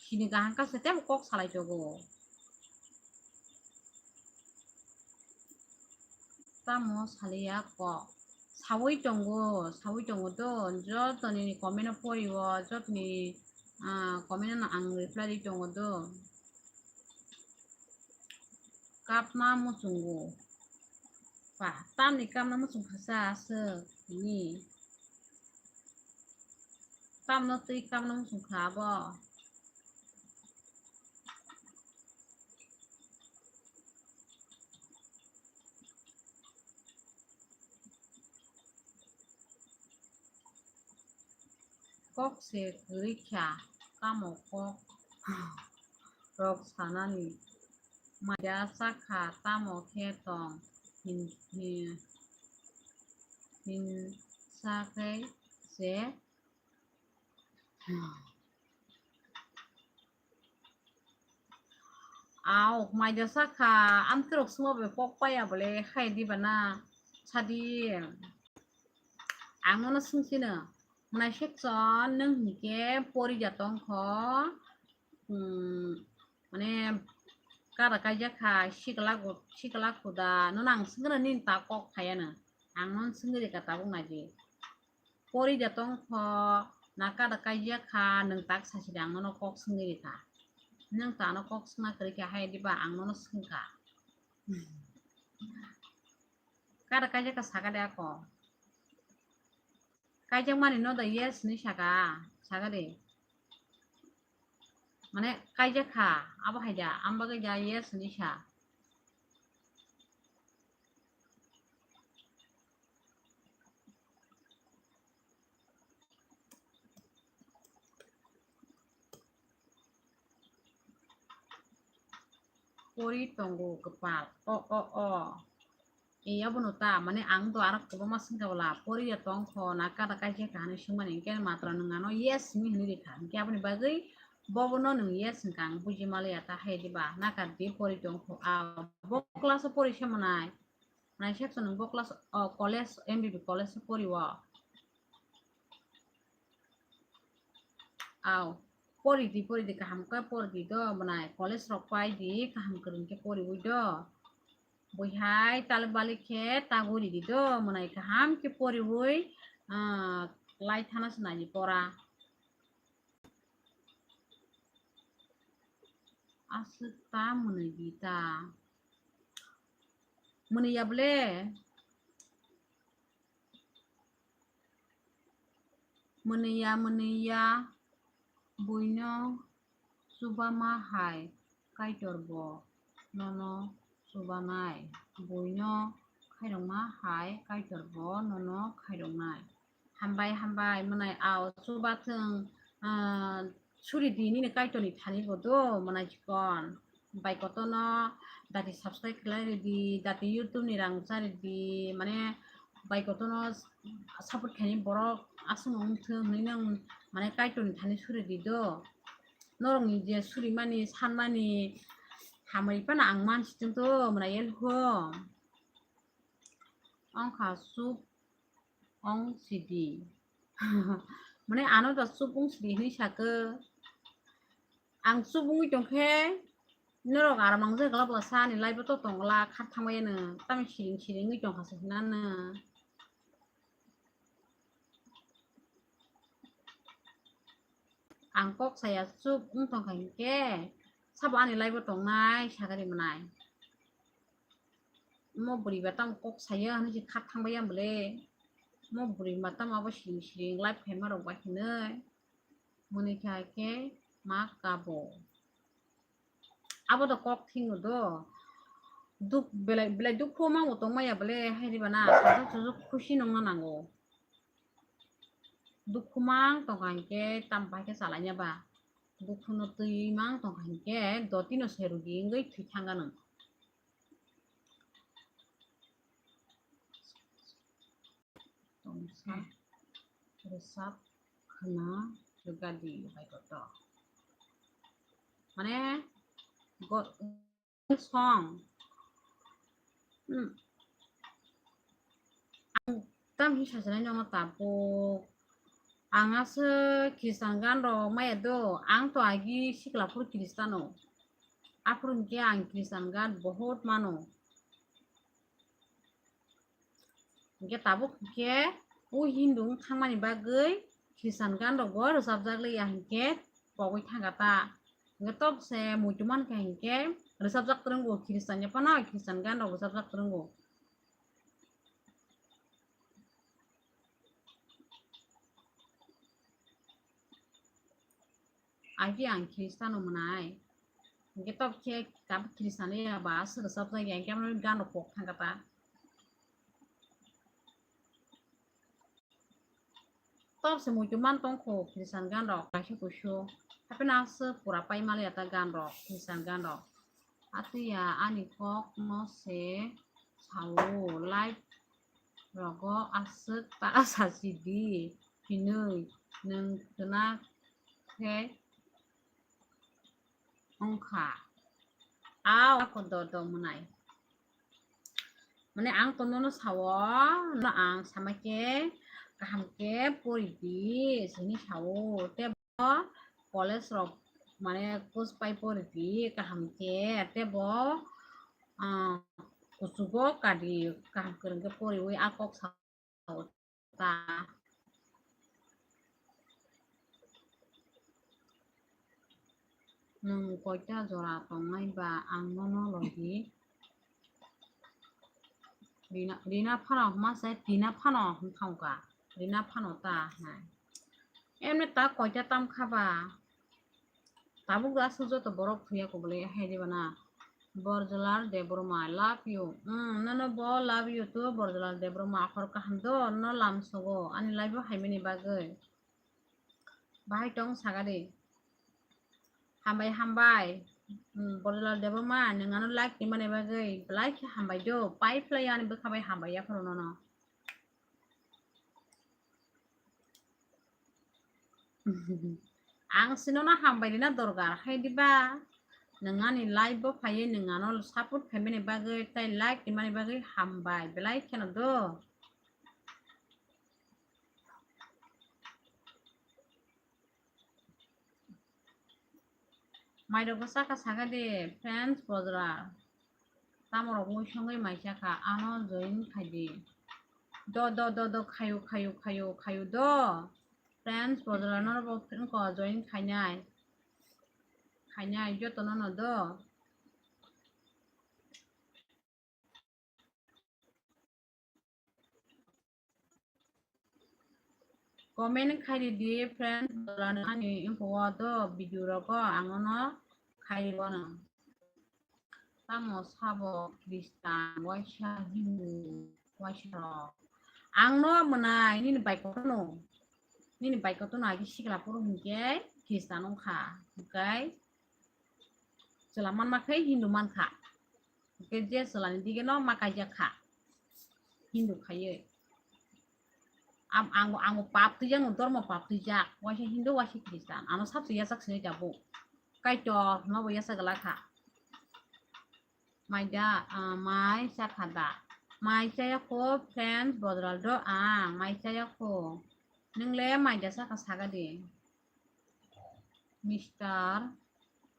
Sini kaham kha se tebo kok salai jogo. Tamo saliya kok. Sawi tongo, sawi tongo do. Jotoni comment o pori o, jotoni, ah, comment no ang reply ri tongo do. Kapna muchungo. Pa, tamni kapna muchung kha sa aswk ni. Tamno twi kapna muchung kha abo. Kok se kwrwi kha, tamo kok rok sanani. Maida chakha, tamo khe tong hin, hin, hinsa khe se. Aw, maida sakha, amtwrok swngo bai kok paiya bole, hai diba na, sadi. Ang nono swngsino, mwnai sekchon, nwng hinkhe pori ja tongkho, hmm, mane, kada kaijak kha, sikla go-, sikla khuda, nono ang swngno nini ta kok phaiya no, ang nono swngwi rikha tabuk naidi. Pori da tong kho, na kada kaijak kha, nwng tak sasi de ang nono kok swngwi rikha. Nwng ta ano kok swngna kwrwi kha hai diba ang nono swngkha. Kada kaijak kha saka de ako. Kaijak mani no da yes hinwi saka, saka de. Mane kaijak kha, abo hai da, ang bagwi da yes hinwi sa. pori tongo kwpal. O, o, o. E, abono ta, mane ang to aro kwbangma swngkha bwla, pori ya tong kho, na kada kaisa kha hinwi swngmani, hinkhe matra nwng ano yes hinwi hinwi rikha. Hinkhe aboni bagwi bobono nwng yes hwnkha, ang buji maliya ta hai diba, naka di pori tong kho, a, bo class o pori se mwnai. Mwnai section nwng bo class, o, college, M B B college o pori o. Aw, pori di, pori di, kaham khe pori di do, mwnai college rok pai di, kaham kwrwng khe poriwi do. Buihai talik balik khe tagwi ridi do, mwnai kaham khe poriwi, ah, lai thana se nai di pora. Aswk ta mwnwi di ta. Mwnwi ya bole? Mwnwi ya, mwnwi ya, buino chubama hai Kaitor bo nono chubanai, buino khairokma hai Kaitor bo nono khairoknai. Hambai, hambai, mwnai ao chubathwng, ah, suri di nini Kaitorni thani bo do, mwnai chikon. Bai kotono dati subscribe khlai ridi, dati YouTube ni rang cha ridi, mane bai kotono support khaini borok aswk wng thung hinwi nang mane Kaitorni thani suri di do. Norokni je surimani, sanmani hamari phano ang mansi tongto, mwnai el ho. Ongkha suk ong sidi. Mane ano da suk ong sidi hinwi sakhe. Ang suk ongwi tongkhe norok aram ang jagala bwla sa ani live o to tongla khat thangmaya no. Tamo siring siring wi tongkha se hinano. Ang kok saya suk ong tongkha hinkhe sabo ani live o tongnai sakari mwnai. Mo bwrwi ba tamo kok saya hinwi se khat thangbai ya bole. Mo bwrwi ma tamo abo siring siring live khaima rok bai hinwi. Mwnwi kha khe ma kabo. Abo do kok thing do. Duk belai, belai dukhu mang bo tongmaya bole hai riba na. Sajak sujuk khusi nongna nango. Dukhu mang tongkha hinkhe tam pai khe chalaina ba. Dukhu no twi mang tongkha hinkhe doti no se rugi wngwi thwi thangano. Tongsa rwchap khna rwgadi bai koto. Mane go-, song. Hmm. Ang tam hi sasanai nono tabuk. Ang aswk Christian gan rok maya do. Ang to agi sikla phuru Christian o. Aphuru hinkhe ang Christian gan bohot mano. Hinkhe tabuk hinkhe o Hindu wng thangmani bagwi Christian gan rok bo rwchapjak liya hinkhe pogwi thangkha ta. Hinkhe tok se muitu mankha hinkhe rwchapjak twrwngo Christian ya phano Christian gan rok rwchapjak twrwngo. Agi ang Christian o mwnai. Hinkhe tok khe tabuk Christian ya ba aswk rwchapjak ya hinkhe amo gan rok pok thangkha ta. Tok se muitu man tongkho Christian gan rok kaisa kusu. Hapheno aswk pura pai maliya ta gan rok Christian gan rok. Atwi ya ani kok no se sao live rogo aswk ta sasi di hinwi nwng khna khe wngkha. Au ako do do mwnai. Mane ang to nono sao, no ang sama khe kaham khe pori di sini sao. Tei college rok mane kus pai pori di kaham khe, tei bo, ah, kuchugo kadi kaham kwrwng khe poriwi a kok sa ta. Nwng koita jora tongnai ba ang nono logi? Rina, Rina phano hwnma se Tina phano hwn thangkha. Rina phano ta hai. Emne ta koita tam kha ba? Tabuk aswk joto borok thuya kubulai hai diba na. Borjolar Debbarma, I love you. Hmm, nono bo love you too, Borjolar Debbarma. Akhor kaham do, no lam sogo. Ani live o haimani bagwi. Bahai tong sagadi. Hambai, hambai. Hmm, Borjolal Debbarma, nwng ano like rimani bagwi belai khe hambai do. Pai phlai ani bwkha bai hambai yaphuru nono. Ang sinono hambai rina dorkar hai diba? Nwng ani live bo phaiwi nwng ano support khaimani bagwi tei like rimani bagwi hambai belai kheno do. Mairok bwsakha sakha di, friends bojra. Tamorok mui songwi mai chakha, ano join khai di. Do, do, do, do, khayu, khayu, khayu, khayu do. Friends bojra norok bo wngkha join khainai. Khainai jotono no do. Comment khai di, friend, ani info o do video rogo ang no khai di bono. Tamo sabo Christian, waisa Hindu, waisa rok. Ang no mwnai nini bai kotono, nini bai kotono agi sikla poro hinkhe Christian wngkha, okay? Chwla manma khe Hindu mankha. Hwnkhe je chwlani dige no ma kaijak kha. Hindu khaiwi. Am-, ang, ang pap twijak no, dormo pap twijak. Waisa Hindu, waisa Christian. Ano sabse yachak sinai tabuk. Kaitor no bo yachak glak kha. Mai da, ah, mai chakha da. Mai chaya kho, friend, bodral do ang. Mai chaya kho. Nwngle mai da saka saga di. Mister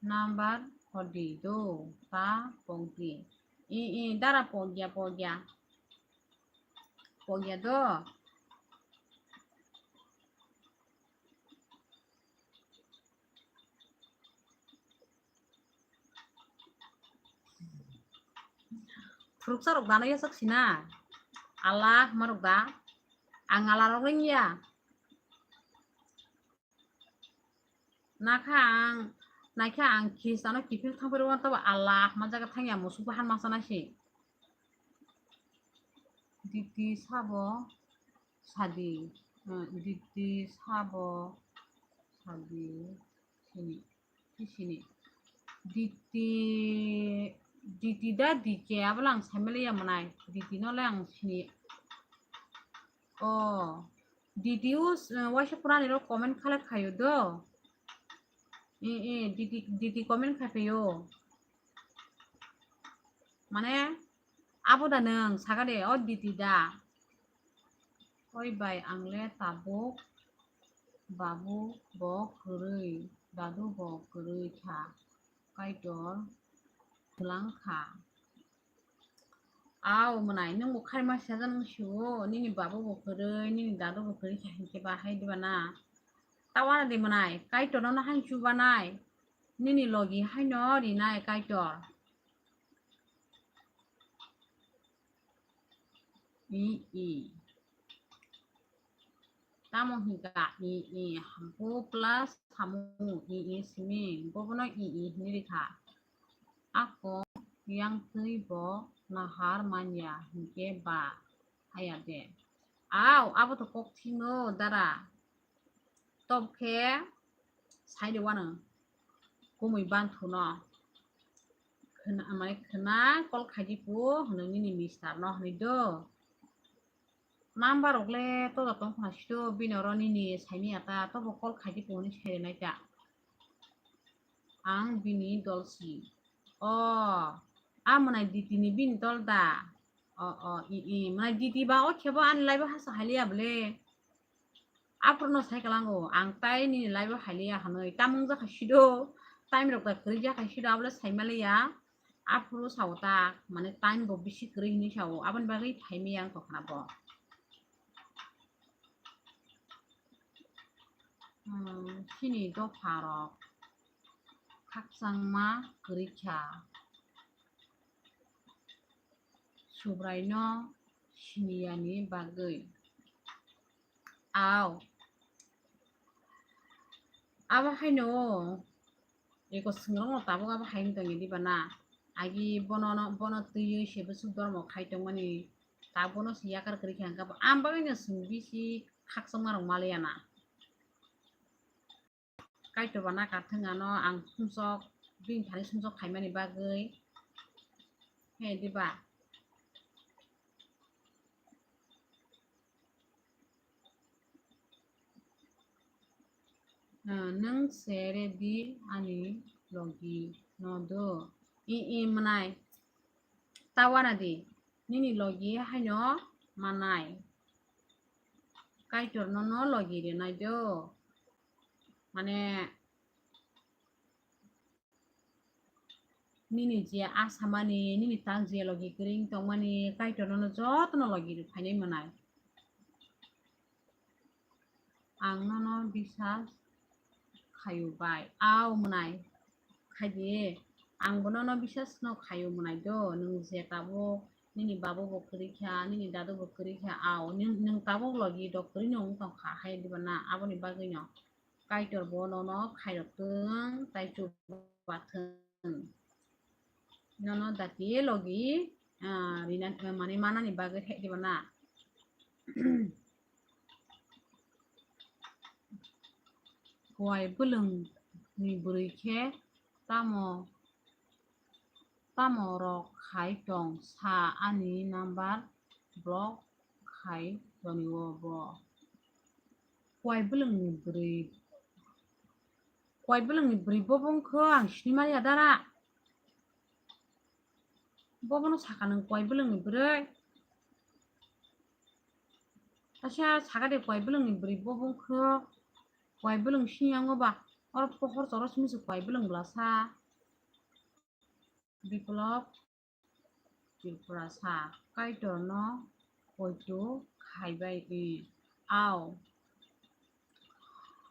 number hodi do ta pogdi. I, i, dara pogya, pogya. Pogya do. Phuruksa rok dano yachak sina. Allah marok da. Ang Allah rok ringya. Nakha ang, naikha ang Christiano kiphil thangphuru wantaba Allah ma jaga thangya musuk bahan masa nasi. Diti sabo sadi, eh, diti sabo sadi sini, sini. Diti, diti da dike abola ang saimaliya manai. Diti no le ang sini. Oh. Diti us, eh, waisa purani rok comment khalai khayo do. Eh, eh, diti, diti comment khai phayo. Mane, abo da nwng saga de, o diti da. Oi bai, ang le tabuk babu bo kwrwi, dadu bo kwrwi kha, Kaitor kwlang kha. Au mwnai, nwng bo khaima sajan wng sio, nini babu bo kwrwi, nini dadu bo kwrwi kha hinkhe ba hai diba na? Tawana di mwnai, Kaitor no hai chubanai, nini logi haino rinai Kaitor. I, i. Tamo hinkha i, i, hampu plus hamu, i, i, simi, bobono i, i, hini rikha. Ako yang twi bo nahar manya hinkhe ba haya de. Au, abo to kok thino dara. Top khe sai de wano kumui banthu no. Khna, mane khna call khai di pu hwnwi nini mister no hwnwi do. Number rok le toda tong khna sito bini oro nini saimanya ta tobo call khai di pu hwnwi sai de nai ta. Ang bini dol si. O, a mwnai diti ni bini dol da. O, o, i, i, mwnai diti ba o khebo ani live o hasa haliya bole. Aphuru no sai kalango, ang tai nini live o haliya hwnwi. Tamung jakha sido, time rok da kwrwi jakha sido, abole saimaliya. Aphuru sao ta, mane time bo bisi kwrwi hinwi sao, aboni bagwi phaimaya wng tongkha na bo. Hmm, chini dopha rok khakchangma kwrwi kha. Subrai no siniyani bagwi. Au. Abo haino eko swngrokno tabuk abo hai wng tongya diba na? Agi bono, bono twiwi se bwswk dormo khai tongmani, ta bono se yakar kwrwi kha hwnkhe bo ang bagwino chwng bisi khakchangma rok maliya na. Kaitor ba naka thwng ano ang sumsok bini thani sumsok khaimani bagwi. He diba? Ah, nwng se re di ani logi no do. I, i mwnai. Tawana di. Nini logi haino manai. Kaitor nono logi rinai do. Mane, nini je asamani, nini tak je logi kwrwi tongmani, Kaitor nono jotono logi rw phainai mwnai. Ang nono bisas khaio bai. Ao mwnai. Khaidi. Ang bo nono bisas no khaio mwnai do. Nwng je tabuk nini babu bo kwrwi kha, nini dadu bo kwrwi kha. Ao nwng, nwng tabuk logi rok kwrwi no wng tong kha hai diba na? Aboni bagwi no Kaitor bo nono khairok twng tai chubathwng. Nono dati logi, ah, rina, mane manani bagwi hai diba na? Kuai bwlwng ni bwrwi khe tamo, tamo rok khai tong sa ani number block khai toni o bo. Kuai bwlwng ni bwrwi, kuai bwlwng ni bwrwi bo bwng kho ang sini mali adara. Bo bono saka nwng kuai bwlwng ni bwrwi. Kaisa saka de kuai bwlwng ni bwrwi bo bwng kho. Kuai bwlwng sini yango ba. Oro pohor choro simi se kuai bwlwng bwla sa. Biplop Tripura sa. Kaitor no poito khaibai i. Ao.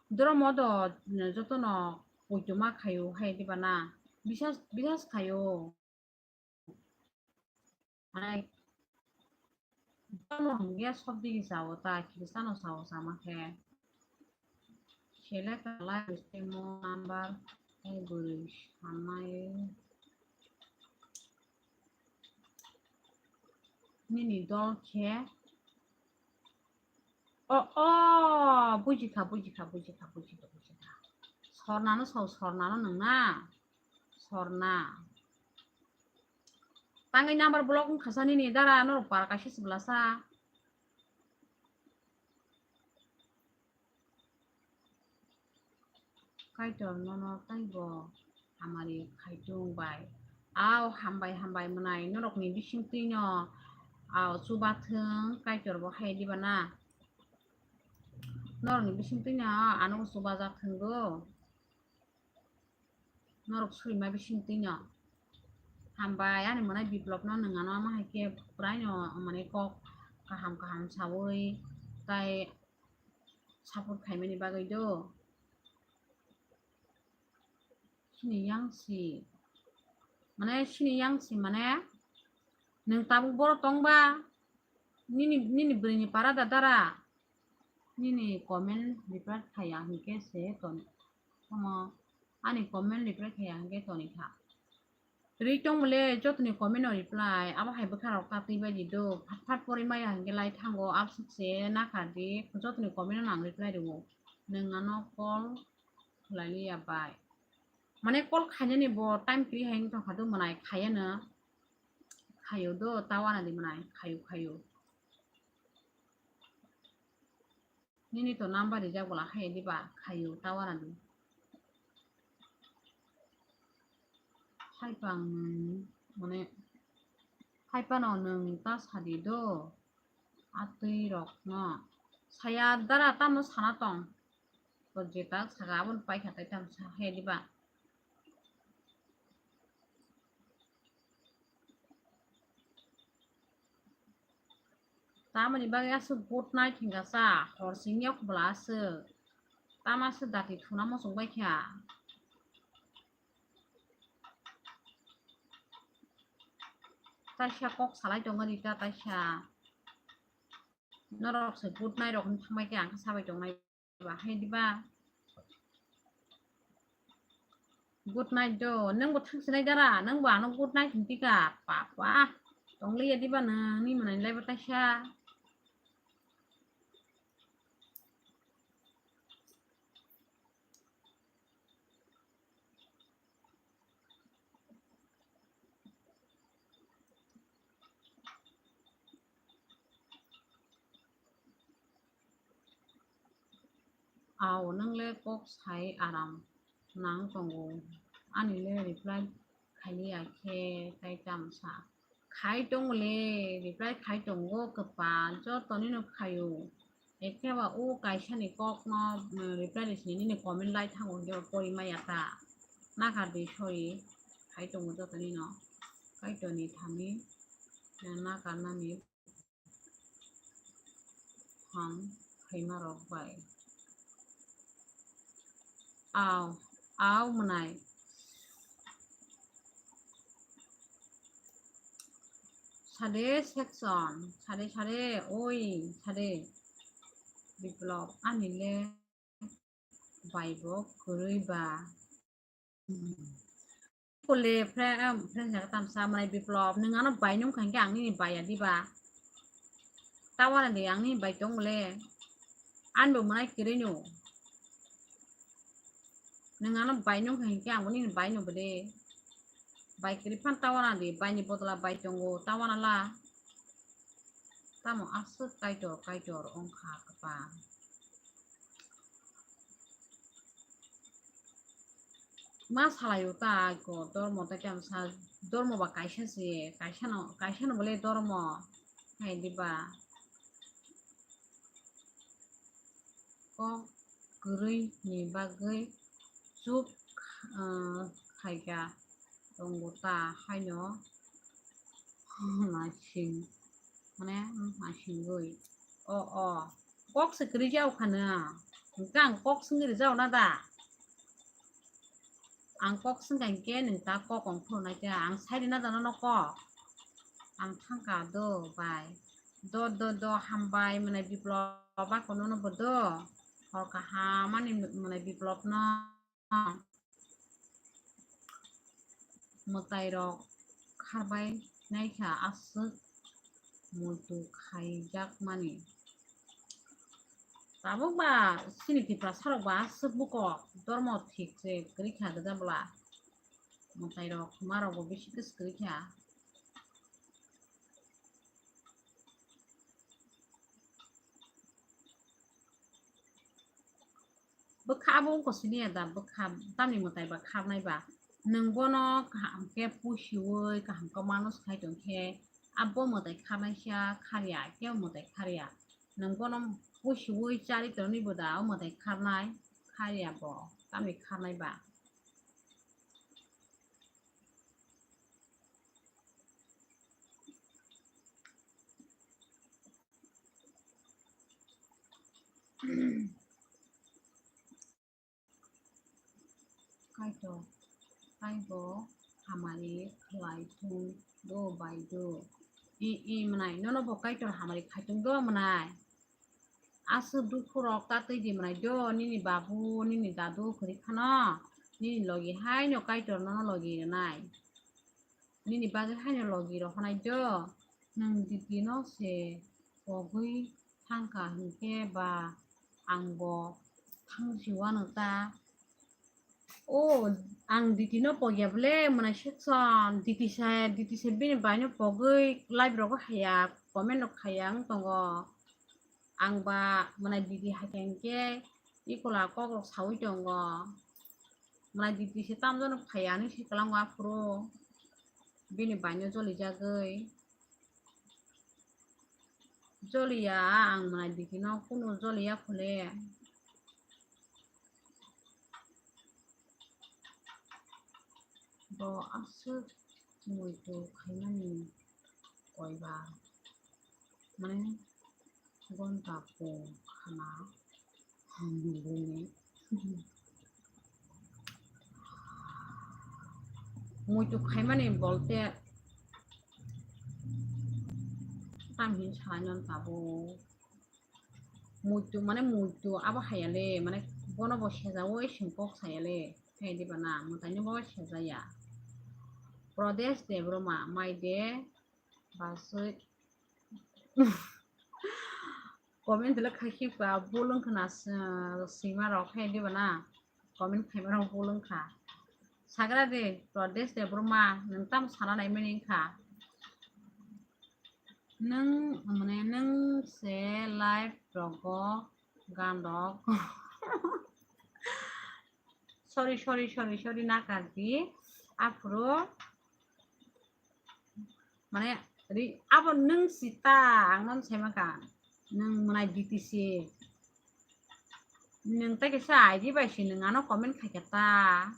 Doro modo jotono poito ma khaio hai diba na? Bisas, bisas khaio. Ai, jono hwnkhe sob digi chao ta, Khristano chao sama khe. Select a live stream number, tei bwrwi sanai. Nini dol khe. O, o, bujikha, bujikha, bujikha, bujikha, bujikha. Sornano sao, sornano nwng na? Sorna. Tangwi number block wngkha sa nini dara, norok para kaisa se bwlasa. Kaitor nono taibo hamari khaitung bai. Ao hambai, hambai mwnai norokni bisingtwino, ao chubathwng Kaitor bo hai diba na? Norokni bisingtwino ano chubajathwng do. Norok surima bisingtwino. Hambai ani mwnai Biplop no nwng ano ama hai khe puraino mane kok kaham kaham sawi tai support khaimani bagwi do. Sini yang si. Mane sini yang si mane nwng tabuk boro tongba nini, nini bwrwini para da dara nini comment reply khaya hinkhe se ton. Tamo ani comment reply khaya hinkhe toni kha. Ri tong bole jotoni comment no reply, abo hai bwkha rok ta twi bai di do, phat phat pori maya hinkhe lai thango, absuk se nakha di, jotoni comment no ang reply rwo. Nwng ano call khlai liya bai. Mane call khainani bo time kwrwi hai wng tong kha do mwnai, khayano. Khayo do, tawana di mwnai, khayo, khayo. Nini to number rijak bwla hai diba khayo tawana di. Hai pang nwng mane hai pano nwng ta sadi do atwi rok no saya dara tamo sana tong to jeta saka aboni paikha tai tamo sa hai diba. Tamoni bagwi aswk good night hinkha sa, hor singya kubla aswk. Tamo aswk dati thuna muchung baikha. Taisa kok salai tongo rita taisa. Norok se good night rok hinwi thangbai khe ang khe sabai tongnai. Ba hai diba. Good night do, nwng bo thang sinai dara, nwng bo ano good night hinti ka, papa. Tong liya diba nwng, ni mwnai lai bo taisa. Ao, nwng le kok sai aram nang tongo. Ani le reply khailiya khe tai tamo sa. Khai tongo le, reply khai tongo kwpal, joto nino khaio. Ekhe ba o kaisa ni kok no, mm, reply rw sini nini comment lai thango, hwnkhe ba pori maya ta. Nakar di sori, khai tongo joto nino. Kaitor ni thani, eh, nakar nani. Ham khaima rok bai. Ao, ao mwnai. Sade section, sade, sade, oi, sade. Biplop, ani le bai bo kwrwi ba. Kole friend, friend jaga tamsa mwnai Biplop, nwng ano bai nung kha hwnkhe ang nini bai ya diba? Tawana de ang nini bai tong le. Ani bo mwnai kwrwi no. Nwng ano bai nung kha hwnkhe ang bo nini bai no bwle. Bai kwrwi phan tawana de, bai ni bodola bai tongo, tawana la. Tamo aswk Kaitor, Kaitor wngkha kwpal. Ma salaio ta ko dormo ta khe ang sa, dormo ba kaisa se, kaisa no, kaisa no bole dormo hai diba? Kok kwrwi ni bagwi chup, ah, khaika tongo ta haino. Naising, mane, naisingwi. O, o. Kok se kwrwi jao khana. Hwnkhe ang kok swngwi rwjao na da? Ang kok swngkha hwnkhe nwng ta kok ongphuru nai khe ang sai rwna da nono kok. Ang thangkha do bai. Do, do, do, hambai mwnai Biplop ba kono no bo do. Hor kaham ani mwnai Biplop no. Mwtai rok kharbai naikha aswk muitu khaijakmani. Tabuk ba chini Tiprasa rok ba aswk buko dormo thik se kwrwi kha gwja bwla. Mwtai rok ma rok bo bisi kwswk kwrwi kha. Bwkha abo wngkha siniya da, bwkha tamni mwtai ba kharnai ba. Nwng bono kaham khe pusiui kaham khe manus khai tong khe abo mwtai kharnai sia kharya, kebo mwtai kharya. Nwng bono pusiui chari tongni bo da o mwtai kharnai, kharya bo tamni kharnai ba. Kaitor, taibo hamari khlai thung do bai do. I, i mwnai, nono bo Kaitor hamari khai thung do mwnai. Aswk dukhu rok ta twi di mwnai do, nini babu, nini dadu kwrwi khano, nini logi haino Kaitor nono logi rwnai. Nini bagwi haino logi rohornai do, nwng diti no se pogwi thangkha hwnkhe ba ang bo thangsi uanw ta. O, ang diti no pogya bwle mwnai section, diti se, diti se bini bai no pogwi live rogo haya, comment rok haya wng tongo. Ang ba mwnai diti hai khe hwnkhe ikola kok rok saui tongo. Mwnai diti se tamjano phaiya hinwi se kwlango aphuru. Bini baino jolijagwi. Joliya ang mwnai diti no kunu joliya khole. Bo aswk muitu khaimani koiba, mane gonta kung khana hamni bini. Muitu khaimani bolte tamhin salai non tabuk. Muitu mane muitu abo hayale, mane bono bo sejaui sing kok sayale, hai diba na, mwtaino bo sejaya. Pradesh Debbarma, mai de basui. Comment le khai khe ba bulung khna, eh, sima rok hai diba na, comment khaima rok bulung kha. Sagra de Pradesh Debbarma, nwng tamo sana naimani kha. Nwng, mane, nwng se live rogo gan rok. Sorry, sorry, sorry, sorry, nakardi. Aphuru, mane, ri-, abo nwng sita, ang non saimaka. Nwng mwnai D T C. Nwng tei kaisa I D bai se nwng ano comment khaikha ta.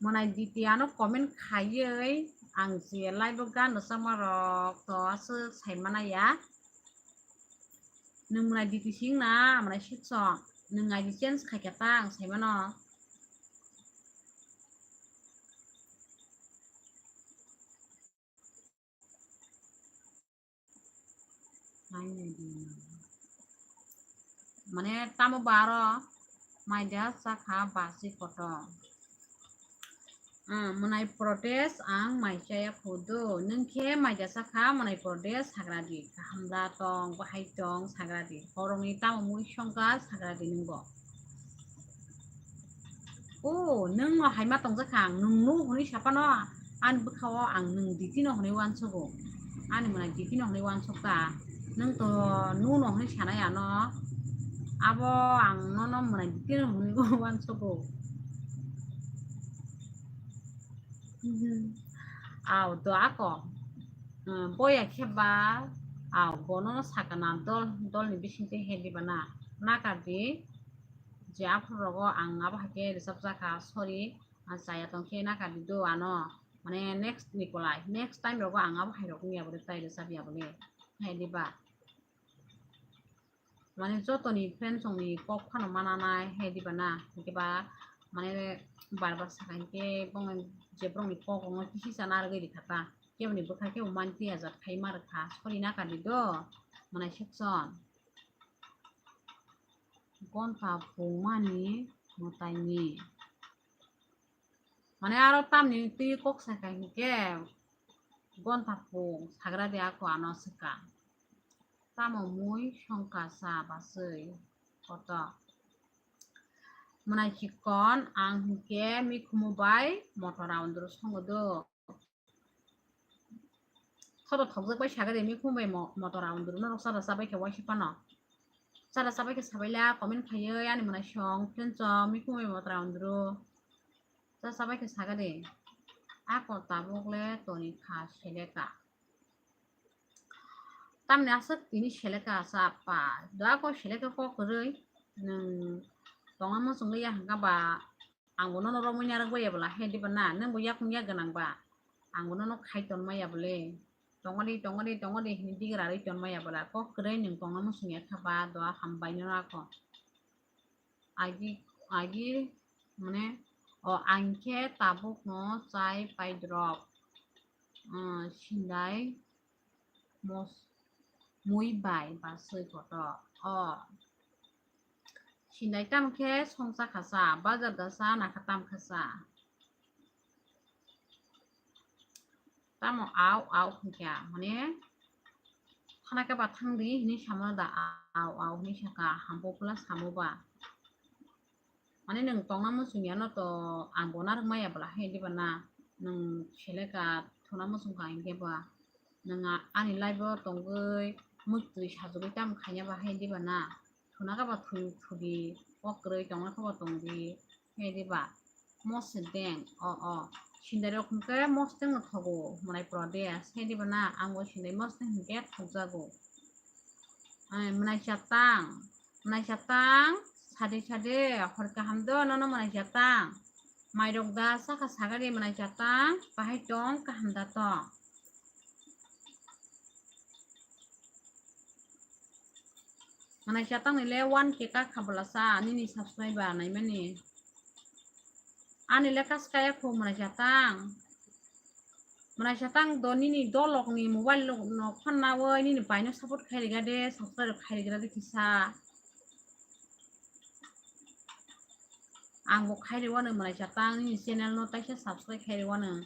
Mwnai D T ano comment khaiwi ang je live o gan rwchapma rok to aswk saimana ya. Nwng mwnai D T C wngna mwnai section. Nwng I D change khaikha ta ang saimano. Mane tamo baro maida sakha basi kotor. Ah, mwnai protest ang mai chaya phudu. Nwng khe maida sakha mwnai protest sagra di. Kaham da tong, bahai tong sagra di. Horongni tamo mui songkha sagra di nwngbo. O, nwng no hai ma tongjakha ang, nwng no hwnwi sapano, ani bwkhao ang nwng D T no hwnwi uansugo. Ani mwnai D T no hwnwi uansukha. Nwng to no no hwnwi sanai ano. Abo ang nono mwnai D T no hwnwi uansugo. Au do ako. Hmm, boya khe ba, au bono sakana dol, dolni bisingtwi he diba na. Nakardi. Je aphuru rogo ang abo hai khe rwchapjakha, sorry, ah, chaya tong khe nakardi do ano, mane next ni kolai, next time rogo ang abo hai rok wngya bole, tai rwchapya bole, hai diba? Mane jotoni friends rokni kok phano mananai, hai diba na? Hinkhe ba mane bar bar saka hinkhe bongni je borokni kok rokno kisi cha narwgwi rikha ta, keboni bwkha kebo manti ajat khai ma rwkha, sorry nakardi do, mwnai section. Gonta pungmani mwtaini. Mane aro tamni twi kok sai kha hinkhe gonta pung sagra de ako ano swkang. Tamo mui songkha sa baswi koto. Mwnai chikon ang hinkhe mikhumu bai motora undru songo do. Thodo thokjak bai saga de, mikhumu bai mo-, motora undru norok chada chabai khe waisa phano. Chada chabai khe sabaila comment khaiwi ani mwnai song, friends rok, mikhumu bai motora undru. Cha chabai khe saga de. Ako tabuk le toni kha seleka. Tamni aswk tini seleka sa pa. Do ako seleka kok kwrwi. Nwng tongma muchungli ya hwnkha ba. Ang bo nono romwi narwk bai ya bwla, he diba na? Nwng bo yakung yak gwnang ba? Ang bo nono khai tonma ya bwle. Tongodi, tongodi, tongodi hinwi digrarwi tonma ya bwla. Kok kwrwi nwng tongna muchung ya kha ba, doa hambai nono ako. Agi, agi, mane, o ang khe tabuk no chai pai drop. Ah, sindai mos-, mui bai ba swi kotor. O. Sindai tamo khe songcha kha sa, bazar da sa, nakha tam kha sa. Tamo au, au hwnkha, mane, thana khe ba thang di hinwi samo da, au, au hinwi saka, hambo pula samo ba. Mane nwng tongna muchung ya no to ang bo narwk maya bwla, he diba na? Nwng seleka thuna muchung kha hinkhe ba. Nwng a-, ani life o tongwi muktwi sajagwi tamo khaina ba, he diba na? Thuna kha ba thu-, thudi, o kwrwi tongna kha ba tongdi, he diba? Mose deng, o, o. Sindai rok hwnkhe mosteng no thogo, mwnai Pradesh, he diba na? Ang bo sindai mosteng hinkhe thokjago. Ai, mwnai chatang, mwnai chatang, sade sade, hor kaham do, nono mwnai chatang. Mairok da, saka sagari mwnai chatang, bahai tong, kaham da tong. Mwnai chatang ni le one K ka kha bwla sa, nini subscriber naimani. Ani le kas kaya khu mwnai chatang. Mwnai chatang do nini dolok ni mobile no khonna oi nini bai no support khai riga de, subscribe khai riga de kisa. Ang bo khai riwano mwnai chatang nini channel no taisa subscribe khai riwano.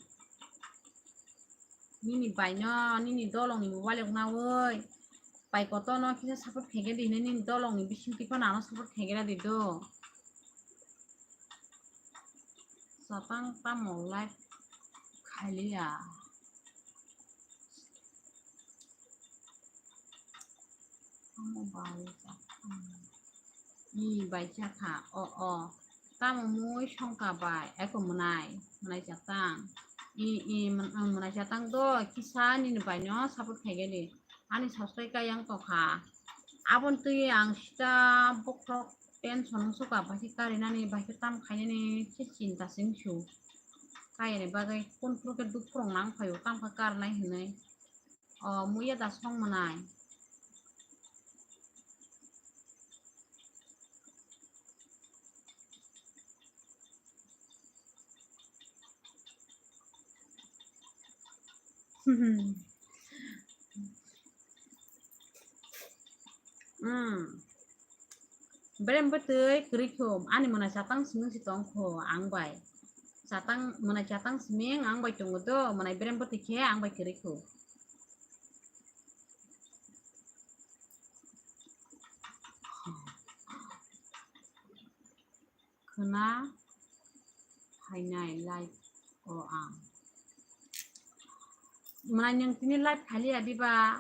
Nini bai no nini dolok ni mobile no oi. Pai koto no kisa support khai riga de hinwi nini dolok ni bising tipo nano support khai riga de do. Chatang tamo live khailiya. Tamo bai chatang. I bai chakha, o, o. Tamo mui songka bai, eko mwnai, mwnai chatang. I, i, mwn-, ang mwnai chatang do, kisa nini bai no support khaigani. Ani subscribe kayang tokha. Abon twi ang sita bokhorok tension wngsuka, bai khe karinani, bai khe tam khainani, se chinta se wngsu. Kayani bagwi kun phuru khe duk phuru nang phaio, tam khe karnai hinwi. O, muya da song mwnai. Hmm. Berem bwtwi kwrwi kho, ani mwnai chatang simi si tong kho ang bai. Chatang, mwnai chatang simi ang bai tongo do, mwnai berem bwtwi khe ang bai kwrwi kho. Khwna phainai live o ang. Mwnai nwng tini live khaliya diba?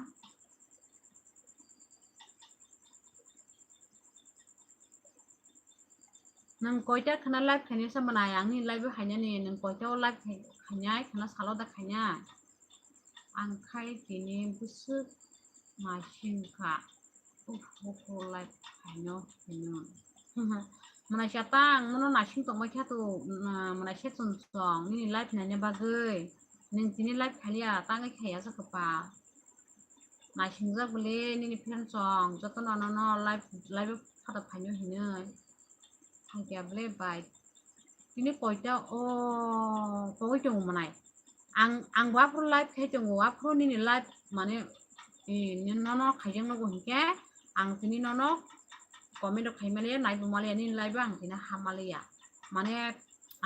Nwng koita khwna live khainai sa mwnai, ang nini live o khainani, nwng koita o live khai-, khainai, khwna salo da khainai? Ang khai tini bwswk naising kha. Uf, uf, uf, live khaino hino. Mwnai chatang, nono naising tongbai kha to, mwnai se chum chong, nini live naina bagwi. Nwng tini live khaliya, tangwi khaiya sa kwpal. Naisingjak bwle nini friend chong, jotono nono live, live o photo phaino hinwi. Thangkhe bwle bai. Tini koita o pogwi tongo mwnai. Ang, ang bo aphuru live khai tongo, aphuru nini live mane, eh, nono khaijak nogo hinkhe ang tini nono comment rok khai maliya, naibo maliya, nini live o ang tini ha maliya. Mane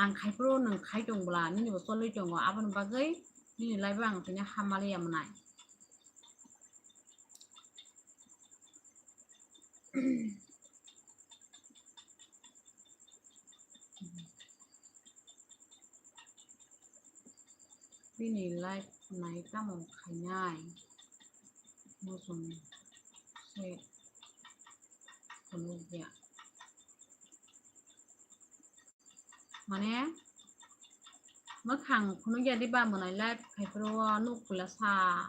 ang khai phuru nwng khai tong bwla, nini bo cholwi tongo, aboni bagwi nini live o ang tini ha maliya mwnai. Bini live nai tamo khainai. Muchung se phunukya. Mane, mwkhang phunukya diba mwnai live khai phuru o nuk pula sa.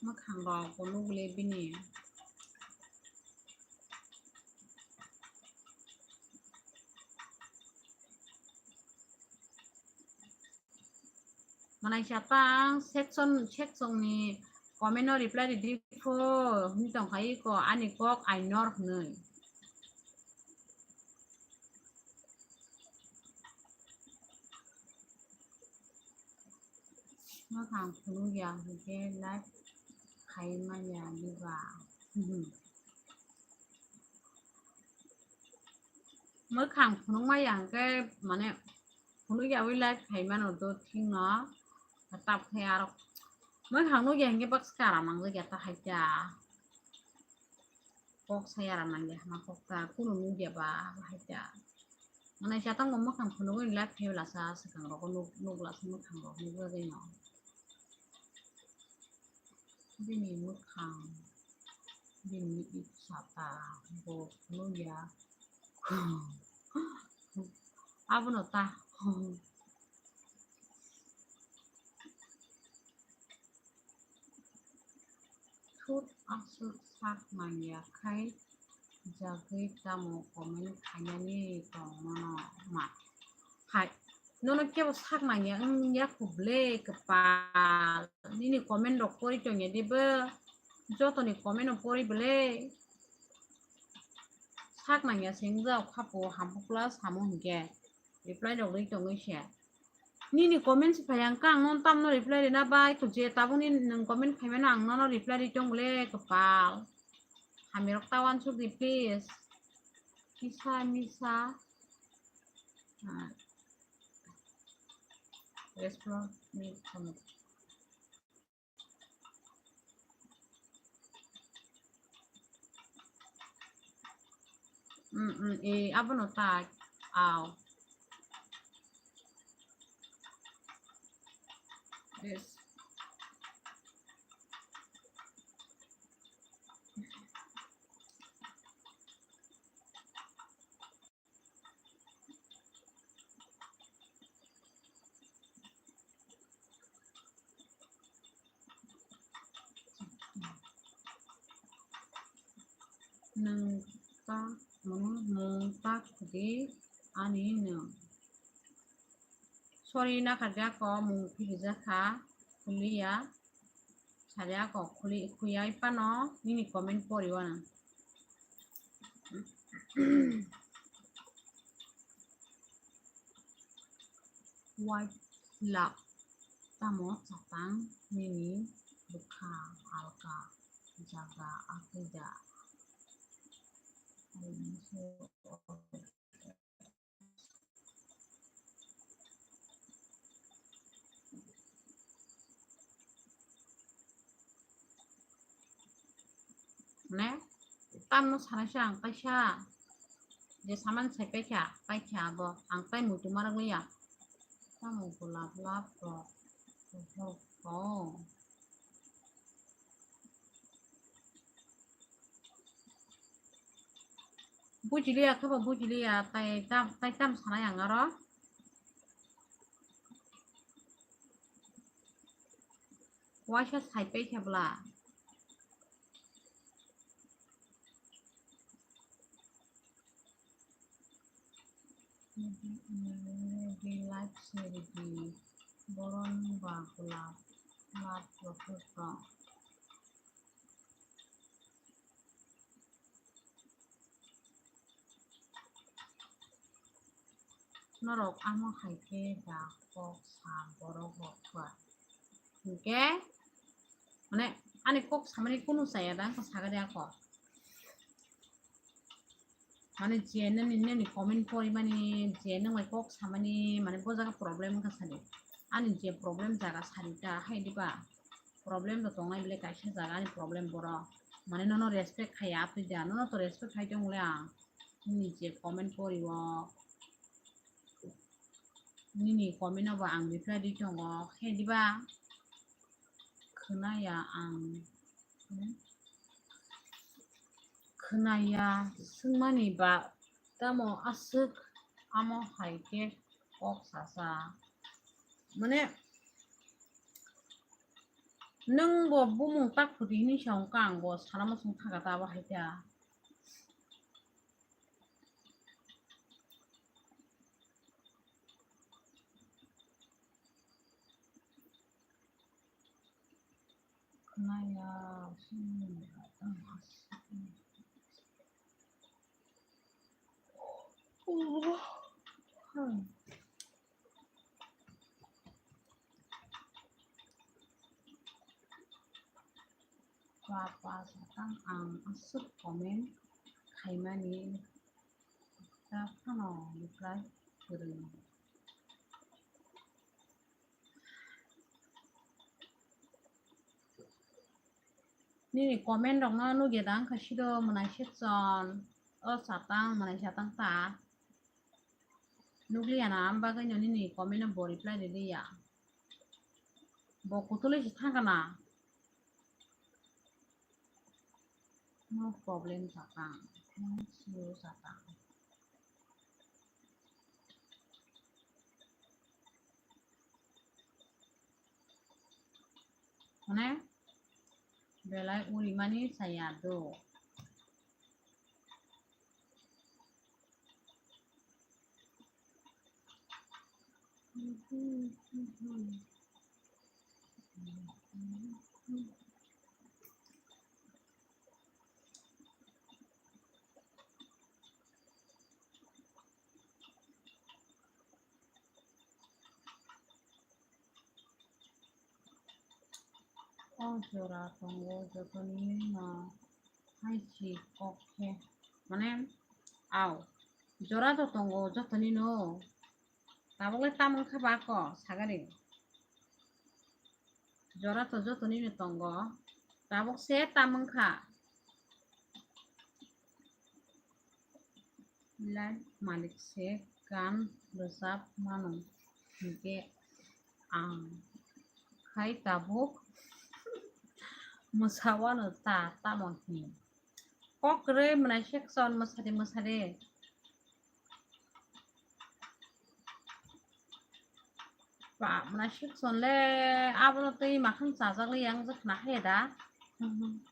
Mwkhang rok bo nuk le bini. Mwnai chatang section, section ni comment no reply ridi pho, hwnwi tongkha iko ani kok ainor hwnwi. Mwkhang phunukya hinkhe live khai manya diba? Mwkhang phunukma ya hinkhe mane phunukyawi live khai mano do thikno tap khe aro mwkhang nukya hinkhe baksa karam nangjakya ta haikya. Kok saya rang nangya hama kok ta kunu nukya ba bahai ta. Mwnai chatang bo mwkhang phunugwi live khe lasa swkang rogo nuk, nuk lasa mwkhang rok nukjagwi no. Bini mwkhang, bini ipsa ta bo phunugya. Abono ta. Thut aswk sak manya khai jagwi tamo comment khainani tongmano ma? Hai, nono kebo sak manya wngya kho ble kwpal. Nini comment rok pori tongya dibo? Jotoni comment no pori ble. Sak nangya se wngjak khapo, hamkukla samo hinkhe reply rok rwi tongwi se. Nini comment se phai ang kang nono tamno reply rina bai to je tabukni nwng comment khaimano ang nono reply rwi tong le kwpal. Hamirok ta uansuk di please. Kisa misa. Ah. Respond me comment. Mm, mm, eh, abono tak. Aw. Yes. Nwng ta, mung, mung ta khudi ani nwng. Sorry, nakarjak ko, mung philija kha, khuliya. Saria ko, khuli, khuyai pano, nini comment pori wana. White love, tamo chatang nini bwkha halka jaga akhida. Ne, tamno sanai se ang kaisa. Je saman sai paikha, paikha abo. Ang tai muitu marok liya. Tamo golap lap rok. Oh, oh. Bujiliya, khe bo bujiliya, tai tam, tai tam sanai ang aro. Waisa sai paikha bwla. Di live se ridi, boron ba golap, lap rok tong. Norok amo hai khe da kok sa borok rok ba. Hinkhe mane ani kok samani kunu chaya da, wngkha sagadi ako. Mane je nini, nini comment porimani, je nwng bai kok samani, mane bo jaga problem wngkha sadi. Ani je problem jaga sadi ta, hai diba? Problem to tongnai bile kaisa jaga ani problem borok. Mane nono respect khaiya, apni da, nono to respect khai tong le ang. Nini je comment pori o, nini comment no bo ang reply di tongo, khe diba? Khwnaya ang, hmm? Khwnaya swngmani ba tamo aswk amo hai khe kok sasa. Mane nwng bo bumung tak phuti hinwi sa wngkha, ang bo sana muchung thangkha ta abo hai khe. Khwnaya, hmm. Papa satang ang aswk comment khaimani ta phano reply kwrwi. Nini comment rokno nugya da wngkha sido mwnai section. O satang mwnai satang ta. Nugliya na, am bagwi no nini comment no bo reply rwliya. Bo kutulwi se thangkha na. No problem satang. Thanks you satang. Mane belai urimani saya do. O jora tongo jotoni no hai si kok khe, mane, au, jora to tongo jotoni no, tabuk le tam wngkha ba ko sagari. Jora to jotoni no tongo, tabuk se tam wngkha. Live malik se gan rwchap mano, hinkhe ang khai tabuk mwsawano ta, tamo hin. Kok kwrwi mwnai section mwsadi mwsadi. Ba, mwnai section le abono twi makhang chajak le yang jak na hai da. Mhm.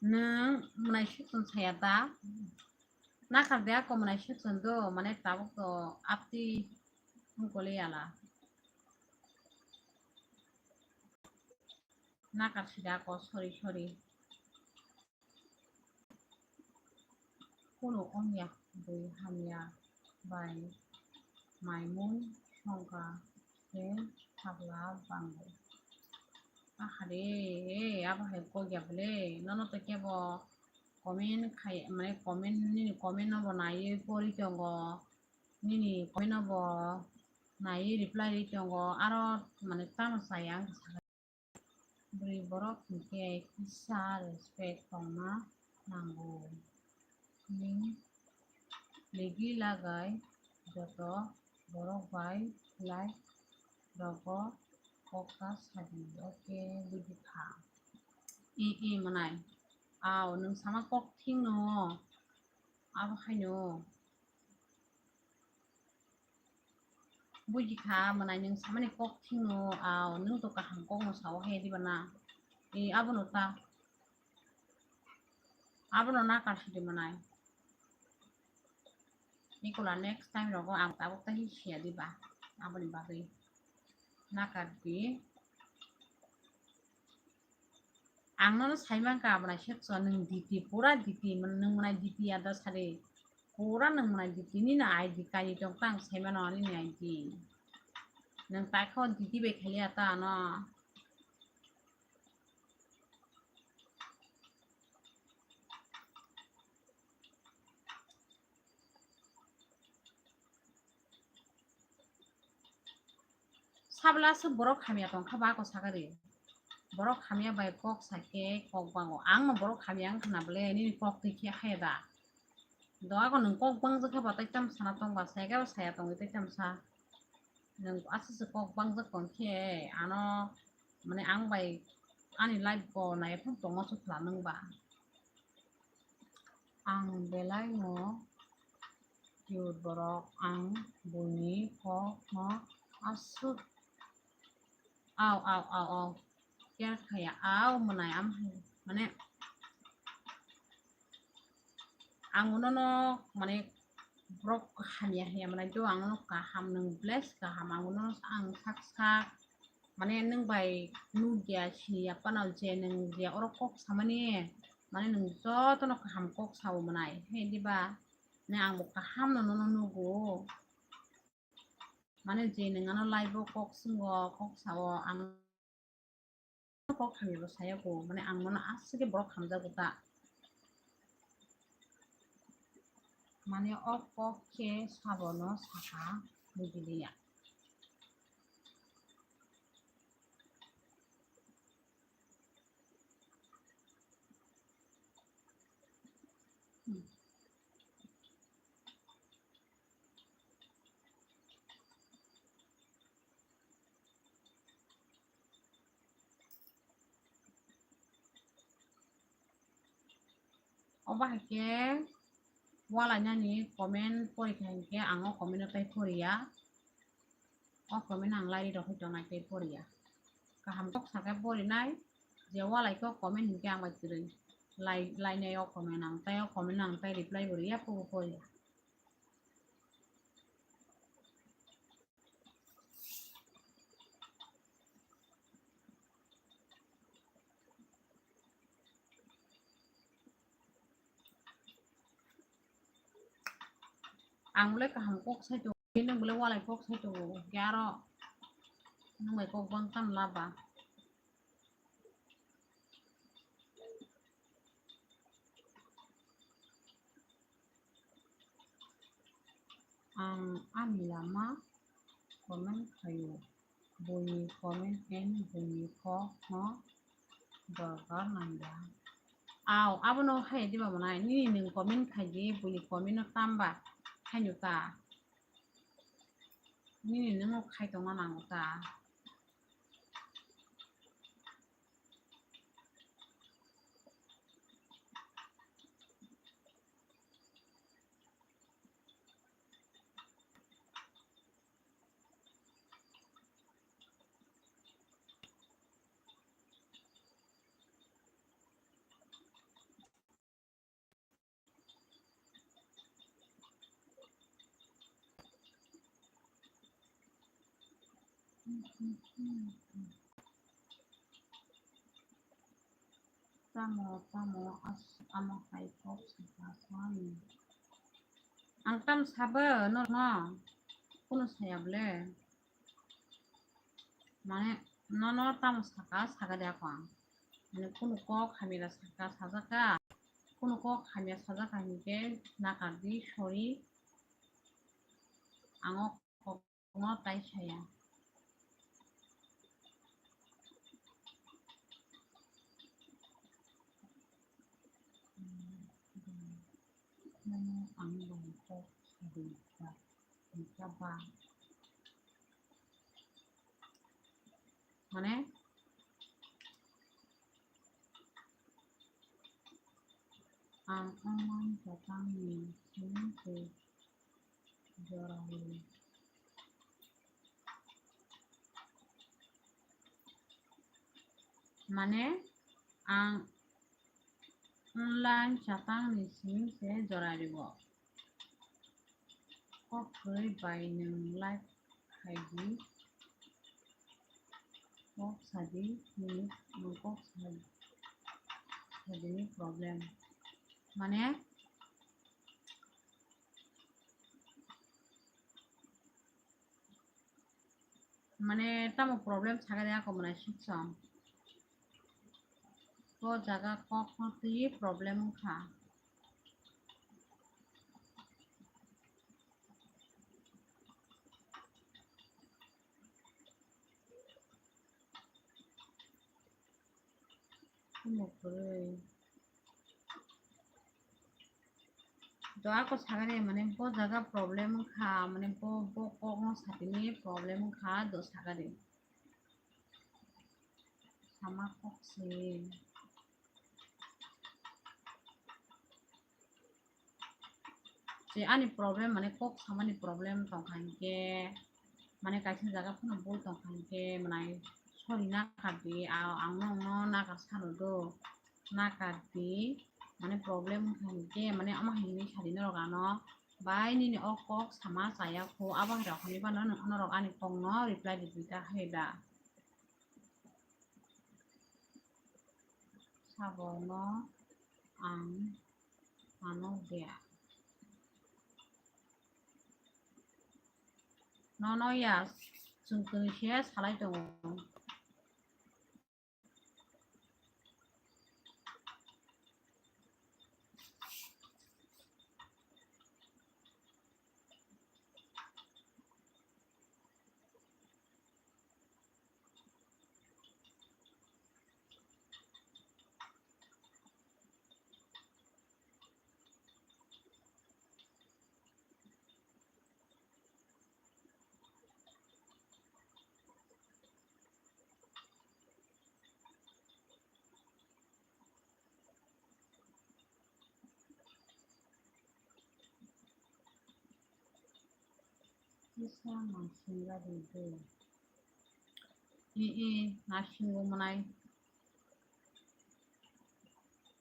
Nwng mwnai section saya ta? Nakar de ako mwnai section do, mane tabuk to apti wngkole yala. Nakar sida ako, sorry, sorry. Kuno ongya bui hamya bai maimun songkha khe sabla bango. Ahare, abo hai kok ya bole, nono to kebo comment khai, mane comment, nini comment no bo naiwi pori tongo, nini comment no bo naiwi reply ri tongo, aro mane tamo saya wngkha sakha. Bwrwi borok hinkhe kisa respect tongna nango. Nwng legi lagai joto borok bai khlai rogo kok ta sadi. Oke, bujikha. I, i mwnai. Ao, nwng sama kok thingno. Abo haino. Bujikha, mwnai nwng samani kok thingno, ao, nwng to kaham kokno sao he diba na? E, abono ta. Abono nakar sidi mwnai. Nikola next time rogo ang tabuk ta hi siya diba? Aboni bagwi nakar di. Ang nono sai mankha, abonai section nwng D P, pura D P, nwng mwnai D P ada sari. Pura nwng mwnai D P, nini I D kainwi tong ta, ang sai mano nini I D. Nwng taikho D P bai khaiya ta ano. Sabla se borok hamya tongkha ba ako sakari. Borok hamya bai kok sakhe kok bango. Ang no borok hamya wngkha na bole nini kok twi khe haya da. Do ako nwng kok bangjak khe ba tai tam sana tong ba, saya khe ba saya tongwi tai tam sa. Nwng aswk se kok bangjak tong khe ano, mane ang bai ani life bo naiphang tongma se khwla nwng ba. Ang belai no cute borok, ang buini kok no aswk. Au, au, au, au. Care khaya, au, mwnai, am hai. Mane, ang uno no, mane, borok hamya, hamya, mane, jo, ang uno kaham, nwng bless kaham, ang uno, ang sak, sak, mane, nwng bai nukya, siya, panal je, nwng je, oro kok samani, mane, nwng joto no kaham kok sao, mwnai, he, diba? Ne, ang bo kaham no, no, no, nugo. Mane je nwng ano live o kok swngo, kok sao, ang kok hamya bo saya ko, mane ang mano aswk khe borok hamjago ta. Mane o kok khe sabono saka bujiliya. Hmm. Obo hai khe walainani comment pori kha hinkhe ang o comment no tai poriya. O comment ang lairi rok hai tongnai tei poriya. Kaham kok sakhe porinai, je walai khe o comment hinkhe ang bai kwrwi lai, lainai o comment ang, tei o comment ang tei reply bo riya, pobo poriya. Ang le kaham kok sai tongo, nwng bole walai kok sai tongo, hwnkhe aro nwng bai kok bang tam laba. Ang ani lama comment khaio, buini comment and buini kok no dorkar nangya. Au, abono khai diba mwnai, nini nwng comment khai di, buini comment no tamba khaino ta. Nini nwng khai tongna nango ta. Tamo, tamo, as-, amo hai kok saka sani. Ang tam sabo norno, kunu saya bole. Mane, nono tamo saka, saka de ako ang. Mane, kunu kok hamya saka, sajaka. Kunu kok hamya sajaka hinkhe nakar di, sorry. Ang o kok no tai saya. Mane ang bangkok sadi ba, ba. Mane ang online tatang ni sini ke jorani. Mane ang online chatang ni simi se jora ribo. Kok kwrwi bai nwng like khai di. Kok sadi, nwng kok sadi, sadi ni problem. Mane Mane tamo problem saga de ako mwnai sukchom. O jaga kok no twi problem wngkha. Omo kwrwi. Do ako sagani mane bo jaga problem wngkha, mane bo, bo kokno satini problem wngkha do sagani. Sama kok se. Je ani problem mane kok samani problem tongkha hinkhe, mane kaisa jaga phano bul tongkha hinkhe, mwnai sorry nakar di, a-, ang nokno nakar sano do, nakar di, mane problem wngkha hinkhe, mane omo hai hinwi sadi norok ano, bai nini o kok sama chaya kho, abo hai rok hinwi phano norok ani kokno reply riphi ta hai da. Sabono ang ano dia. Nono ya, chwng twi se salai tongo. Kisa naisingya di de. I, i, naisingo mwnai.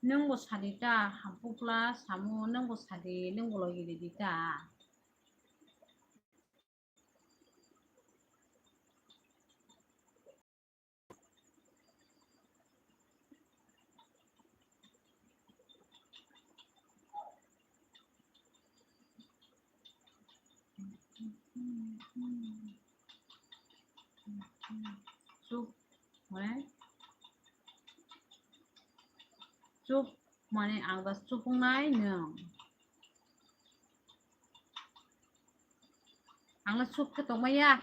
Nwng bo sadi ta, hampukla samo, nwng bo sadi, nwng bo logi ridi ta. Chup, mane? Chup, mane ang da chup wngnai nwng. Ang le chup khe tongmaya.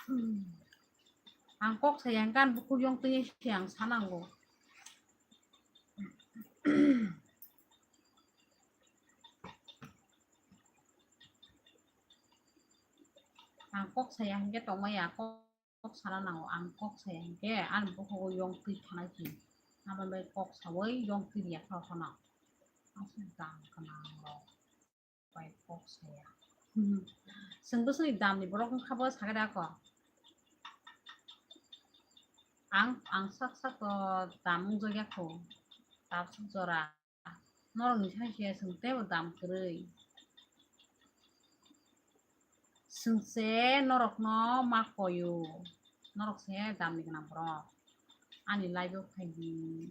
Hmm. Ang kok saya hinkhe ani bukhuk yong twi se ang sanango. Ang kok saya hinkhe tongmaya, kok, kok sana nango, ang kok saya hinkhe ani bukhugo yong twi thanai se. Abo bai kok sawi yong twi ya kha phano. Aswk dam gwnang rok. Bai kok saya. Hmm. Chwng bwswkni damni borok wngkha bo sakhe da kok. Ang, ang sak sak to dam wngjakya kho. Tabswk jora. Norokni sai se chwng teibo dam kwrwi. Chwng se norokno ma koyo. Norok se damni gwnang borok. Ani live o phaidi.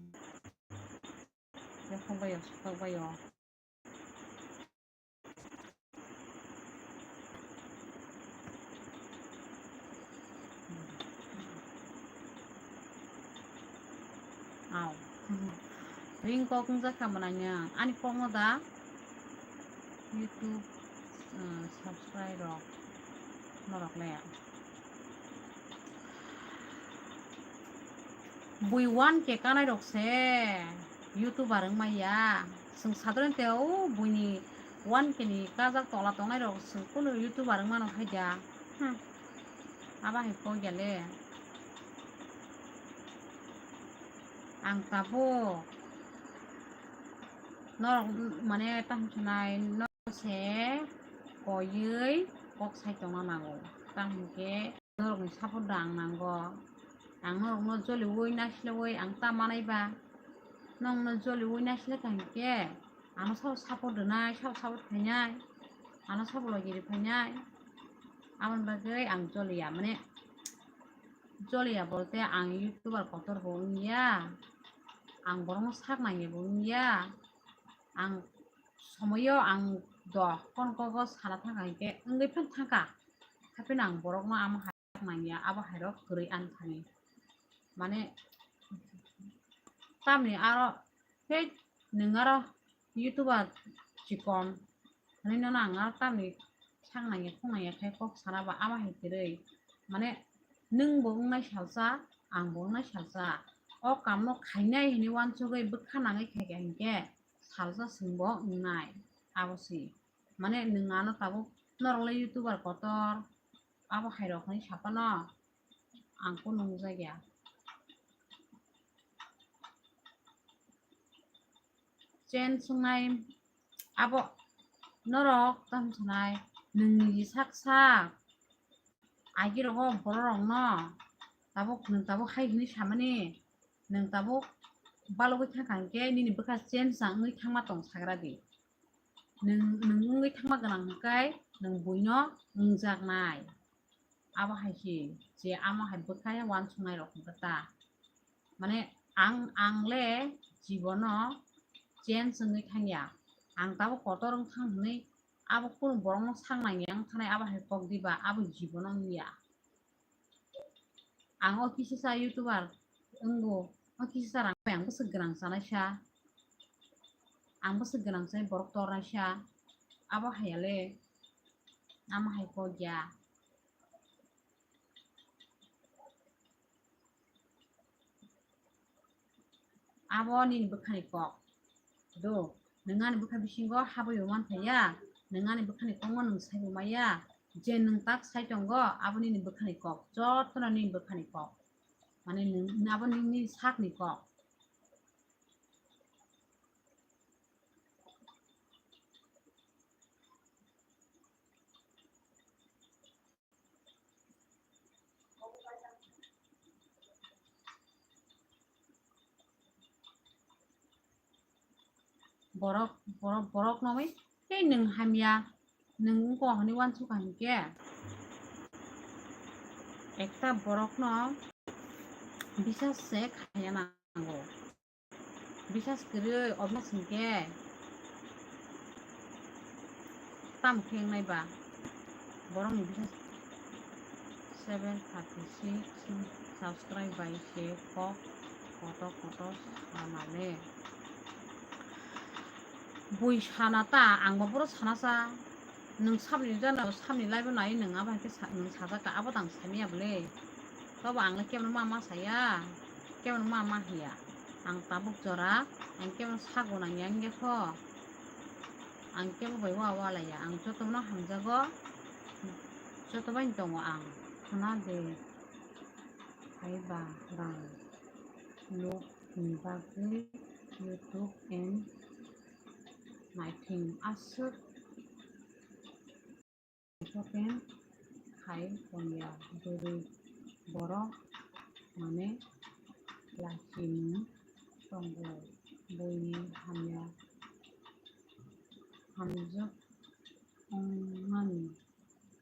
Yaphang bayo, sokak bayo. Au. Ring kok wngjakha mwnanya. Ani kokno da YouTube, uh, subscribe rok norok le. Bui one K kanai rok se YouTuber wng maya. Chwng sadolin te o buini one K ni kajak tola tongnai rok chwng kunu YouTuber wng mano hai da. Hmm. Aba hai kok ya le. Ang tabuk norok mane tamo sanai norok se koyui kok sai tongna nango. Tamo hwnkhe norokni support rang nango. Ang norokno joliui naisilaiui ang ta manai ba. Nongno joliui naisilai ka hinkhe ano sabo support rwnai, sabo support khainai, ano sabo logi rwphainai. Aboni bagwi ang joliya, mane joliya bolte ang YouTuber kotor bo wngya, ang borokno sak nangya bo wngya, ang somoyo ang do kon kogo sana thangkha hinkhe wngwi phano thangkha, hapheno ang borokno amo hai sak nangya, abo hairok kwrwi ani thani. Mane tamni aro hei nwng aro YouTuber chikon hwnwi nono ang aro tamni sak nangya khung nangya khai kok sana ba abo hai kwrwi. Mane nwng bo wngnai salsa, ang bo wngnai salsa. O kamno khainai hwnwi uansugwi bwkha nangwi khaikha hinkhe salsa chwngbo wngnai, abo se. Mane nwng ano tabuk norok le YouTuber kotor, abo hai rok hinwi saphano ang kunu nungjakya. Chen sungnai abo norok tamo sanai nwng niji sak sak. Agi rogo borok rokno tabuk nwng tabuk hai hinwi samani nwng tabuk balogwi thangkha hinkhe nini bwkha change wngwi thangma tong sagra di. Nwng, nwng wngwi thangma gwnang hwnkhe nwng buino wngjaknai. Abo hai se je amo hai bwkha ya uansuknai rok hwnkhe ta. Mane ang, ang le jibono change wngwi thangya. Ang tabuk kotor wngthang hwnwi abo kunu borokno sak nangya wngthanai abo hai kok diba abo jibono wngya. Ang o kisisa YouTuber wngo, o kisisa rang bai ang bwswk gwnang chanaisa, ang bwswk gwnang chai borok tornaisa, abo hai ya le, amo hai kok ya. Abo nini bwkhani kok. Do, nwng ani bwkha bisingo habwi bo manphaiya, nwng ani bwkhani kokno nwng saibo maya, je nwng tak sai tongo, abo nini bwkhani kok, jotono nini bwkhani kok. Mane nwng, abo nini sakni kok. Borok, borok, borok nogwi tei nwng hamya, nwng wngkha hwnwi uansukha hinkhe ekta borokno bisas se khaina nango. Bisas kwrwi obna singkhe tamo khe wngnai ba? Borokni bisas seven thirty six subscribe bai se kok kotor kotor sana le. Bui sana ta, ang bo boro sana sa. Nwng sabni jana sabni live nai nwng abo hai khe sa-, nwng sajak ka, abo tang samiya bole. Tobo ang le kebono ma ma saya, kebono ma ma hiya. Ang tabuk jora, ang kebono sago nang yang ge kho. Ang kebo bai wa wa laya, ang joto no hamjago, joto bai tongo ang. Khna de, hai ba rang, luk ni bagwi YouTube and naithing aswk. Shopping khai tongya bwrwi borok mane lachimung tongo buini hamya hamjwk wngmani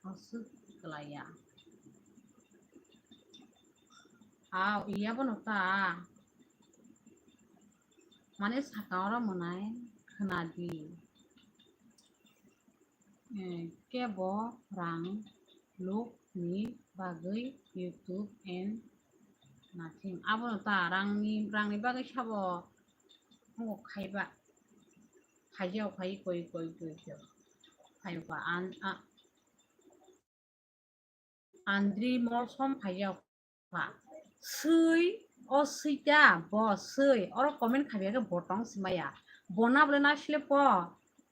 Aswk kwlaiya. Aw, iya bono ta. Mane saka oro mwnai khwnadi. Eh, kebo rang luk ni bagwi YouTube and nothing. Abono ta rangni, rangni bagwi sabo. Ngo khaiba. Khaijao khai koi, koi, koi, koi. Khaiba an, a, Andri Molsom khaijao kha. Swi, o swita, bo swi. Oro comment khabiya khe bo tong simaya. Bo na bole na sile po.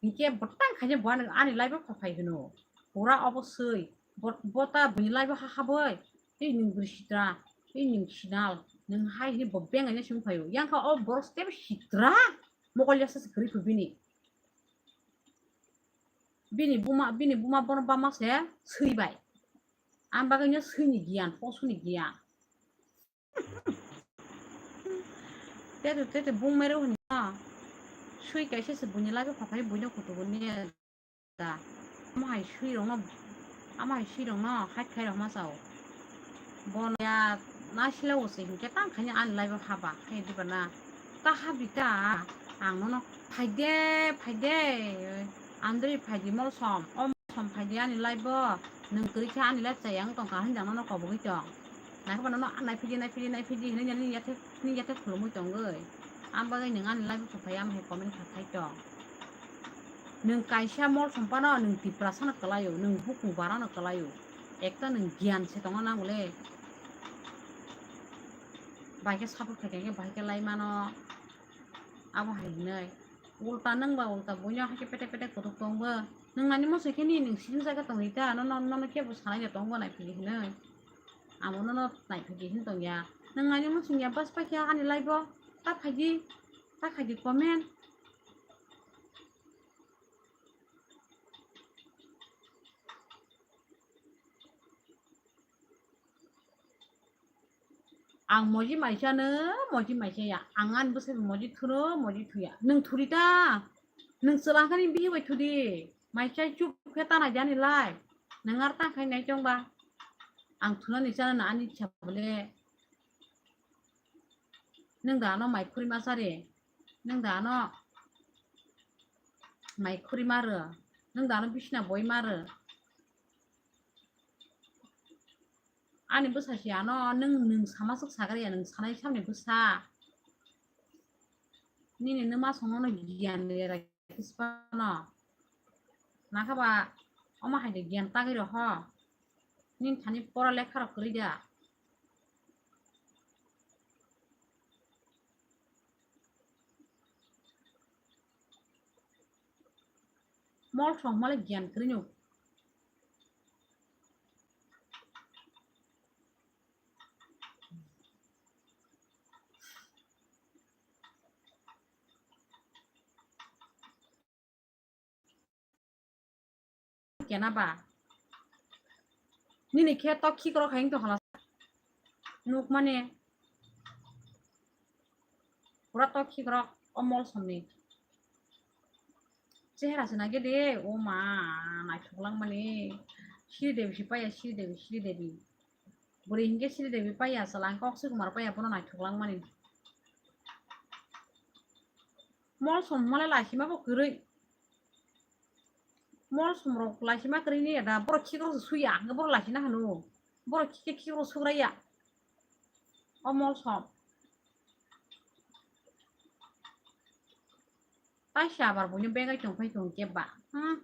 Hinkhe bo tang khaijao bo ani, ani live o kha phai hino. Pura obo swi. Bo, bo ta bini live o ha ha bai. Tei nwng bwrwi sitra. Tei nwng sinal. Nwng hai hini bo bengai na sung phaio. Yang kha o borok step sitra. Mokol yasa se kwrwi phu bini. Bini buma, bini buma bono bama se swi bai. Ang bagwi no swi ni giyan, posu ni giyan. Tete, tete bung mero hwnwi no. Swi kaisa se buini laibo phaphai buino kutugo ni da. Amo hai swi rokno, amo hai swi rokno hai khai rok ma chao. Bono ya nasila o se hinkhe tang khaini ani laibo haba khai diba na. Ta habi ta ang nono phaide, phaide. Andri phaidi Molsom. O Molsom phaidi ani laibo. Nwng kwrwi khe ani live chaya wng tong kha hinjak nono kobogwi tong. Naikhe ba nono naiphidi, naiphidi, naiphidi hinwi nini yathek, nini yathek khulumwi tongwi. Ang bagwi nwng ani live o phai, ang hai comment kha khai tong. Nwng kaisa Molsom phano nwng Tiprasano kwlaio, nwng bukung barano kwlaio. Ekta nwng giyan se tongna nango le. Bai khe support khai khe bai khe lai mano. Abo hai hinwi. Ulta nwng ba ulta buino hai khe pete pete kutuk tongbo. Nwng ani muchung khe ni nwng sijing jaga tongwi ta, nono, nono kebo sanai de tongbo naiphili hinwi. Amo nono naiphili hin tongya. Nwng ani muchung ya bas paikha ani live o. Ta phaidi, ta khaidi comment. Ang moji maisano, moji maisaya. Ang ani bwsai bo moji thuno, moji thuya. Nwng thuri ta? Nwng chwla hwnkhani bihi bai thudi. Maisai chup khe ta naidi ani live. Nwng ar ta khai nai chong ba. Ang thunani chana na ani ichha bole. Nwng da ano mai khuri ma sari. Nwng da ano mai khuri ma rw. Nwng da ano bisna boi ma rw. Ani bwsa se ano nwng, nwng sama swk sagar ya, nwng sanai samni bwsa. Nini nwma songno no giyan rera kispa no. Nakha ba omo hai de giyan tagwi rw ho. Nini thani pora lekha rok kwrwi da. Molsom male giyan kwrwi no. Kena ba? Nini khe tok khikrok hai wngtong hala. Nuk mani. Pura tok khikrok o Molsomni. Chehra se nai khe de, o ma, naithok langmani. Sri Devi se paiya, Sri Devi, Sri Devi. Bwrwi hinkhe Sri Devi paiya, chwla hinkhe Akshay Kumar paiya, bono naithok langmani. Molsom male laisima bo kwrwi. Molsom rok laisima kwrwi ni da, borok khikrok se suya, hwnkhe borok laisina hano. Borok khikhe khikrok sugraiya. O Molsom. Taisa abar buino begai tongphai tong khe ba. Hmm.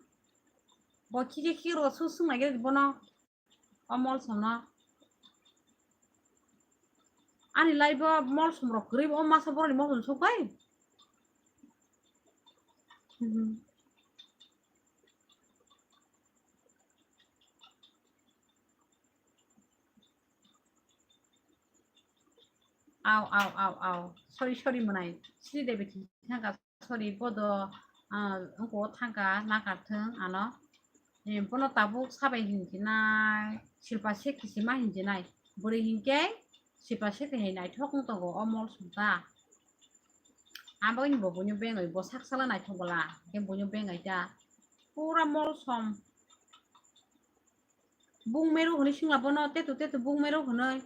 Bo khikhe khikrok su sung nai khe bono. O Molsom no. Ani live o Molsom rok kwrwi, o masa borok ni Molsom suk bai. Mhm. Aw, aw, aw, aw. Sorry, sorry, mwnai. Sri Devi thangka. Sorry, bodo, ah, wngkho thangka, nakarthwng ano. Eh, bono tabuk sabai hinchinai, Shilpa Shetty se ma hinchinai. Bwrwi hinkhe Shilpa Shetty hai naithok wng tongo o Molsom ta. Aboni bo buino bengai, bo sak sala naithok bwla, khe buino bengai ta. Pura Molsom. Bung meru hwnwi swngla bono, tetu tetu bung meru hwnwi.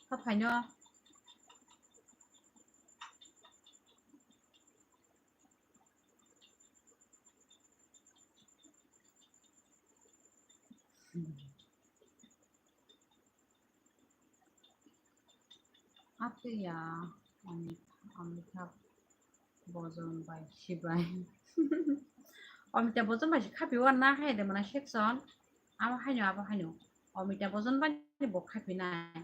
Kha phaino. Ate ya, Amit-, Amitabh Bachchan bai si bai. Amitabh Bachchan bai si khapi wan na hai de mana section. Abo haino, abo haino. Amitabh Bachchan bai bo khapi nai.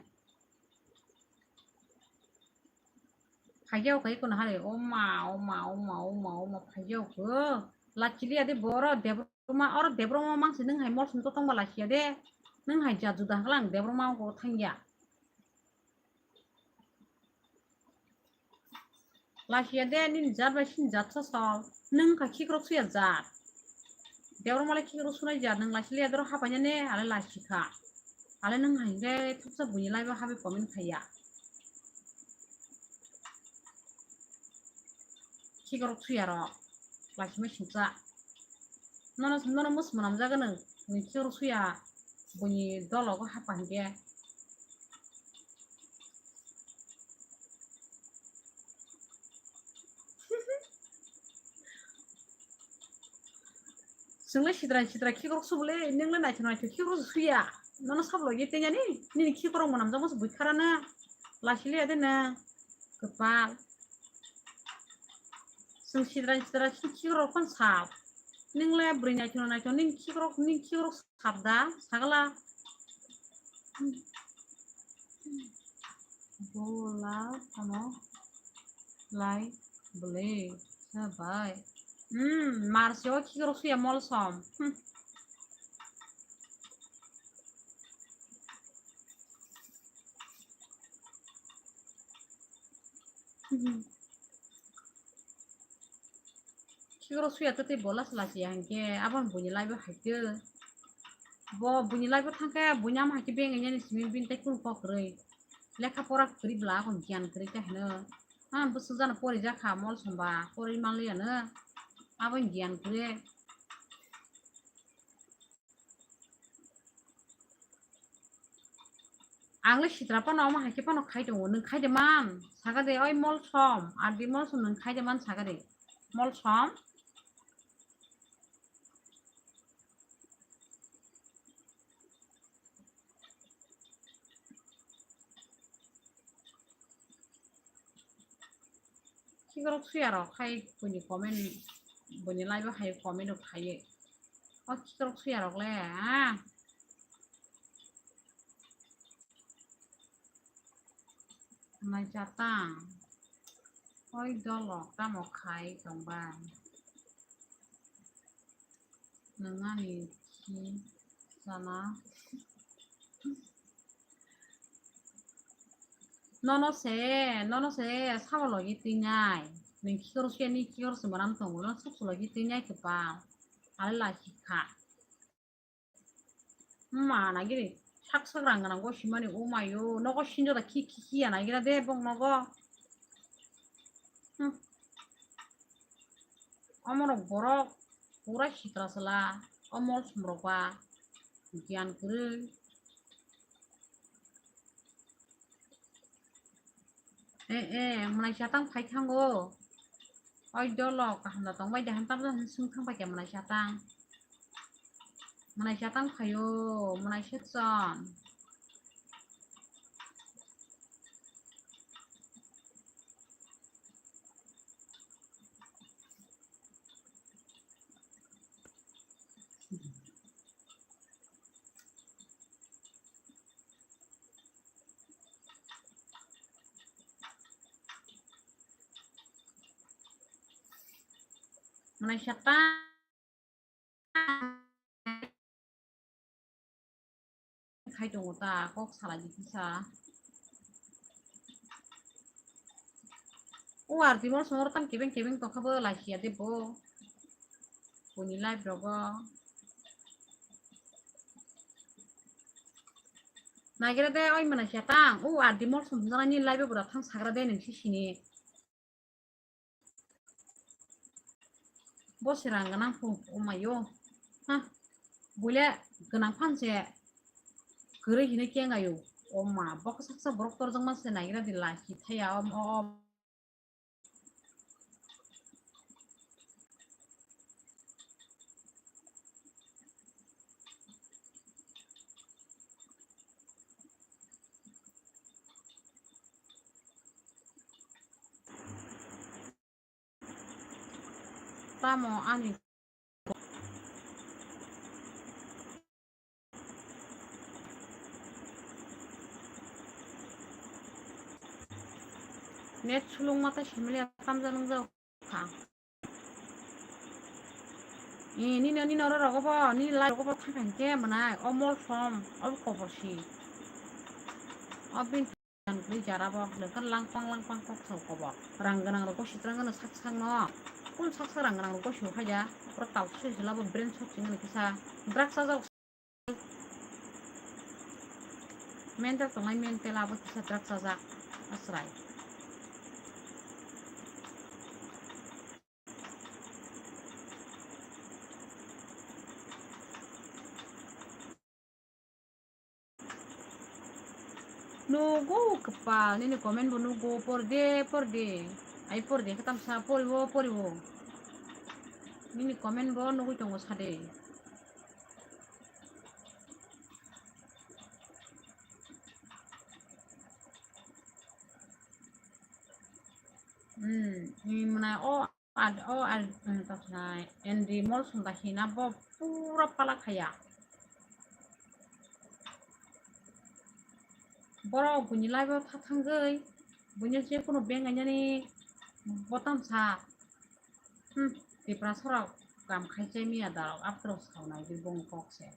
Phaiya o kai kono hare, oma, oma, oma, oma, oma, phaiya o ko. Lachili ade boro Debbarma, oro Debbarma mangsi nung hai mol sum to tongba lachiya de. Nung hai jat juda hanglang Debbarma ko thangya. Lachiya de nini jat bai sini jat so sol. Nung ka khikrok suya jat. Debbarma le khikrok sunai jat, nung lachili ade ro hapaina ne, ale lachikha. Ale nung hai de thuksa buini lai ba habi comment khaiya. Khikrok suyarok, lachima singcha. Nono, nono mus mwnam jaga nung, nung khikrok suya, buini dologo hapa hinkhe. Chwngno sitra sitra khikrok subole, nungno naithok naithok khikrok suya. Nono sablo ye tengani, nini khikrok mwnam jamo se buikharana. Lachiliya de na. Kwpal. Chwng sitra sitra khikrok kon sap. Nungle bwrwi naithok naithok ning khikrok, ning khikrok sap da, sagala. Bola tamo lai bwle sabai. Hmm, marsi o khikrok suya molsom. Hmm. Hmm. Khikrok suya tei bola se lachiya hinkhe, aboni buini lai bo haikhe. Bo buini lai bo thangkhe, buini ama haikhe beng nini simi bini tei kunu kok kwrwi. Lekha pora kwrwi bwla, akon giyan kwrwi khe hino. Ah, bwswk jano pori jakha, molsom ba, pori manliyano. Aboni giyan kwrwi. Ang le sitra phano omo hai khe phano khai tongo, nwng khai de man, saga de, oi molsom, R D molsom nwng khai de man, saga de, molsom. Khikrok suya rok khai buini comment, buini live o hai comment rok khai. O khikrok suya rok le, ah. Nai chatang. Oi dolok tamo khai tongba. Nwng ani khi sana. Nono se, nono se sabo logi twi nai. Nwng khikrok se ni khikrok se maram tongo, no suk logi twi nai kwpal. Ale la hikha. Ma nagiri sak sak rang gwnang go simani, o mayo, nogo sinjo da khi khi khi ya nagira de bok nogo. Hmm. Omorok borok pura sikla sala, o molsom rok ba giyan kwrwi. Eh, eh, mwnai chatang phai thango. Oi dolok, kaham da tongbai de, hamtam da hwn swng thang bai khe mwnai chatang. Mwnai chatang phaio, mwnai section. Mwnai chatang. Khai tongo ta, kok salai di kisa. O R D molsom oro tam kebeng kebeng tongkha bo, lachiya de bo. Buini live rogo. Nagira de, oi mwnai chatang. O R D molsom jana ni live bo da thang sagra de nung si sini. Bo se rang gwnang phu, o mayo. Ha, buile gwnang phan se kwrwi hinwi kengayo. O ma, bo khe saksa borok torjakma se naigra di, laki thaya, o, o, o. Tamo ani net sulung mata simili tamjak nungjak kha. Nini, nini oro rogo bo, nini lai rogo bo thang thang khe mwnai, o mol som, o kobor si. O bin Ang twi jara bo, nokha langpang langpang kok sao kobo. Rang gwnang rok gosi twrang gwnang sak sak no. Kun sak sak rang gwnang rok gosi hai da. Pura tau sui sui labo brain sot sing gwnang kisa. Drugs chajak. Mental tongnai mental abo kisa drugs chajak. Asrai. Nugo kwpal, nini comment bo nugo, porde, porde. Ai porde, khe tamsa poriwo, poriwo. Nini comment bo nugui tongo sade. Hmm, ni mwnai o Ad-, o ad-, mm, toknai, Andy Molson da hina bo pura pala khaya. Borok buini live o tha thangwi, buino je kunu beng ainani botam sa. Hmm, Tiprasa rok kam khai chai miya da rok, aphuru sawnai di bong kok se.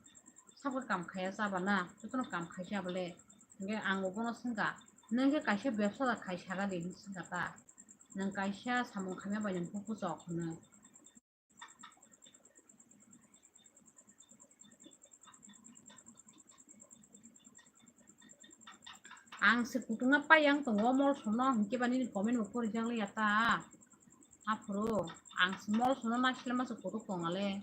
Sabo kam khaya chaba na, jotono kam khai chaba le. Hingke ang bo bono swngkha, "Nwng khe kaisa bebsa da khai saga de," hinwi swngkha ta. Nwng kaisa samung khaima bai nwng bukuchok hwnwi. Ang se kutung na pai ang tongo, Molson no, hingke ba nini comment bo porijak liya ta. Aphuru ang se Molson no naisle masa kutung tongale.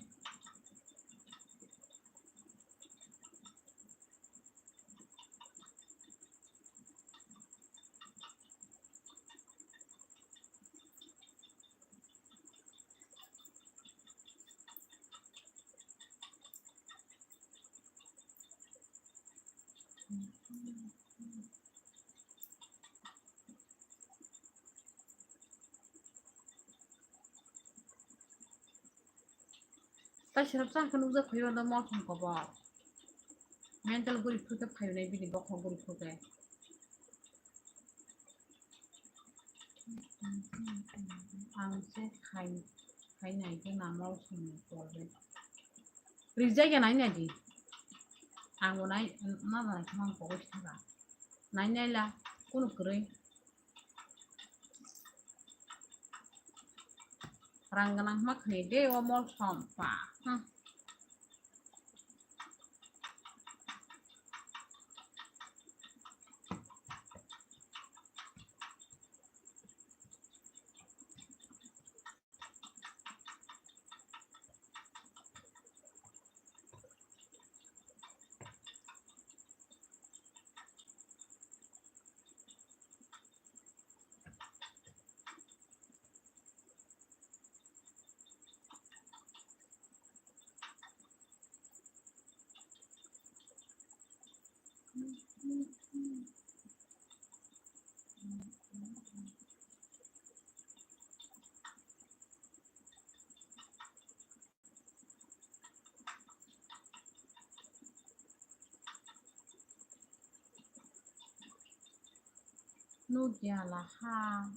Tai sirap chang khe nukjak phaiyo no Molson kobo. Mental guri phuru khe phaiyo nai bini bokhok guri phuru khe. Ang se khai, khai nai khe na Molson ni kobo. Rijak ya nai nai di. Ang bo nai, ma ba nai khe mang kobo si thaka. Nai nai la, kunu kwrwi. Rang gwnang ma khni de o Molson pa. Hmm. Nukya laha.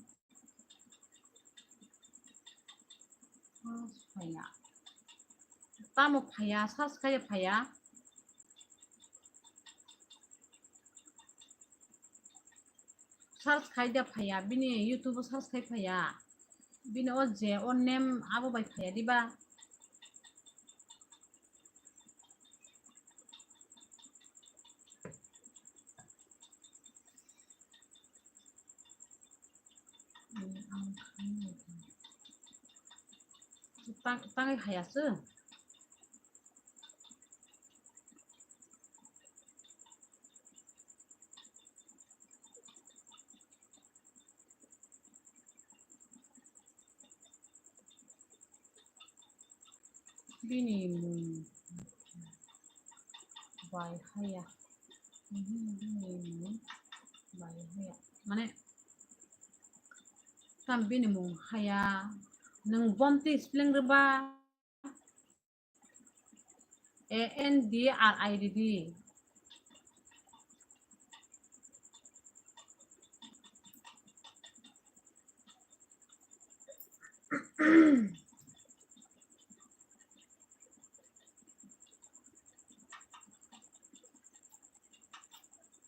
Phaiya. Tamo phaiya, search khai phaiya. Search khai da phaiya, bini YouTube o search khai phaiya. Bini o je o name abo bai phaiya diba. Tang, tangwi phaiya se. Bini mung bai haya. Mhm, bini mung bai haya. Mane, tam bini mung haya. Nwng Bomti spelling rwba? A N D R I D D.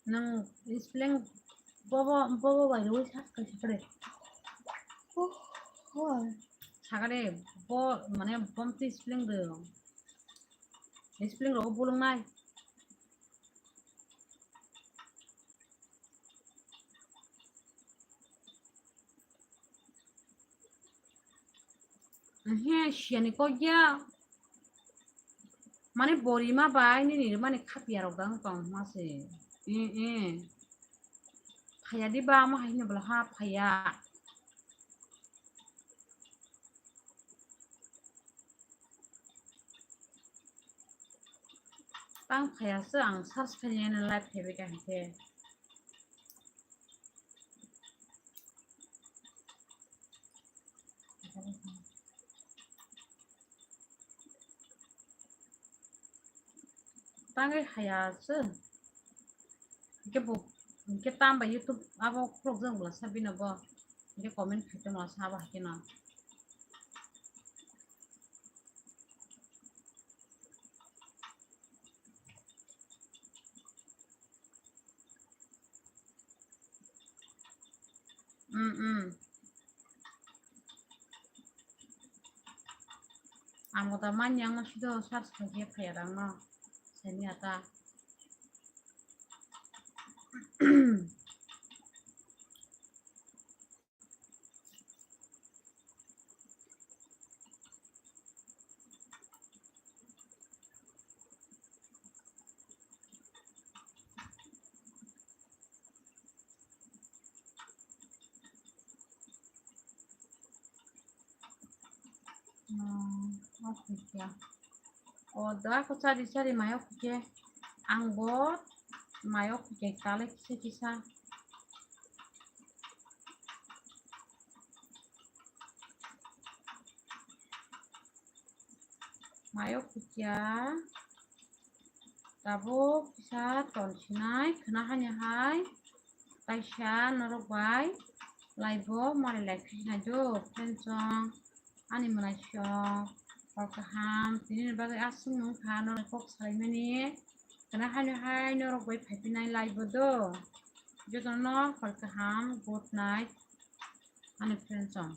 Nwng spelling bobo, bobo bai rwui sa, kaisa kwrwi. Oh, oh. Sakare, bo, mane, Bomti spelling rw. Spelling rw bolong nai. He, siyani kok ya. Mane bori ma bai nini mane khapia rok dang tong ma se. Eh, eh. Phaya di ba ma hai ni bla ha phaya. Tang phaya se ang search khainani live phaibai ka hwnkhe. Tangwi haya se. Hwnkhe bo, hwnkhe tam bai YouTube abo khulokjak bwla sabino bo. Hwnkhe comment khai tongma sabo haikhe no. Mm, mm. Ang bo da manya ang no sido search khaikhe phaiya dang no. Sani ata. Hmm, okay, kya? O da ko chari chari mayo khe ang bo mayo khe kale kisa kisa. Mayo khe kya? Tabuk kisa ton sinai khwna hani hai kaisa norok bai live o mari lai khe sinai do friends song ani mwnaisong kok kaham tini ni bagwi aswk nung kha norok kok salaimani khwna hani hai norok bai phaipinai live o do jotono kok kaham good night ani friends song.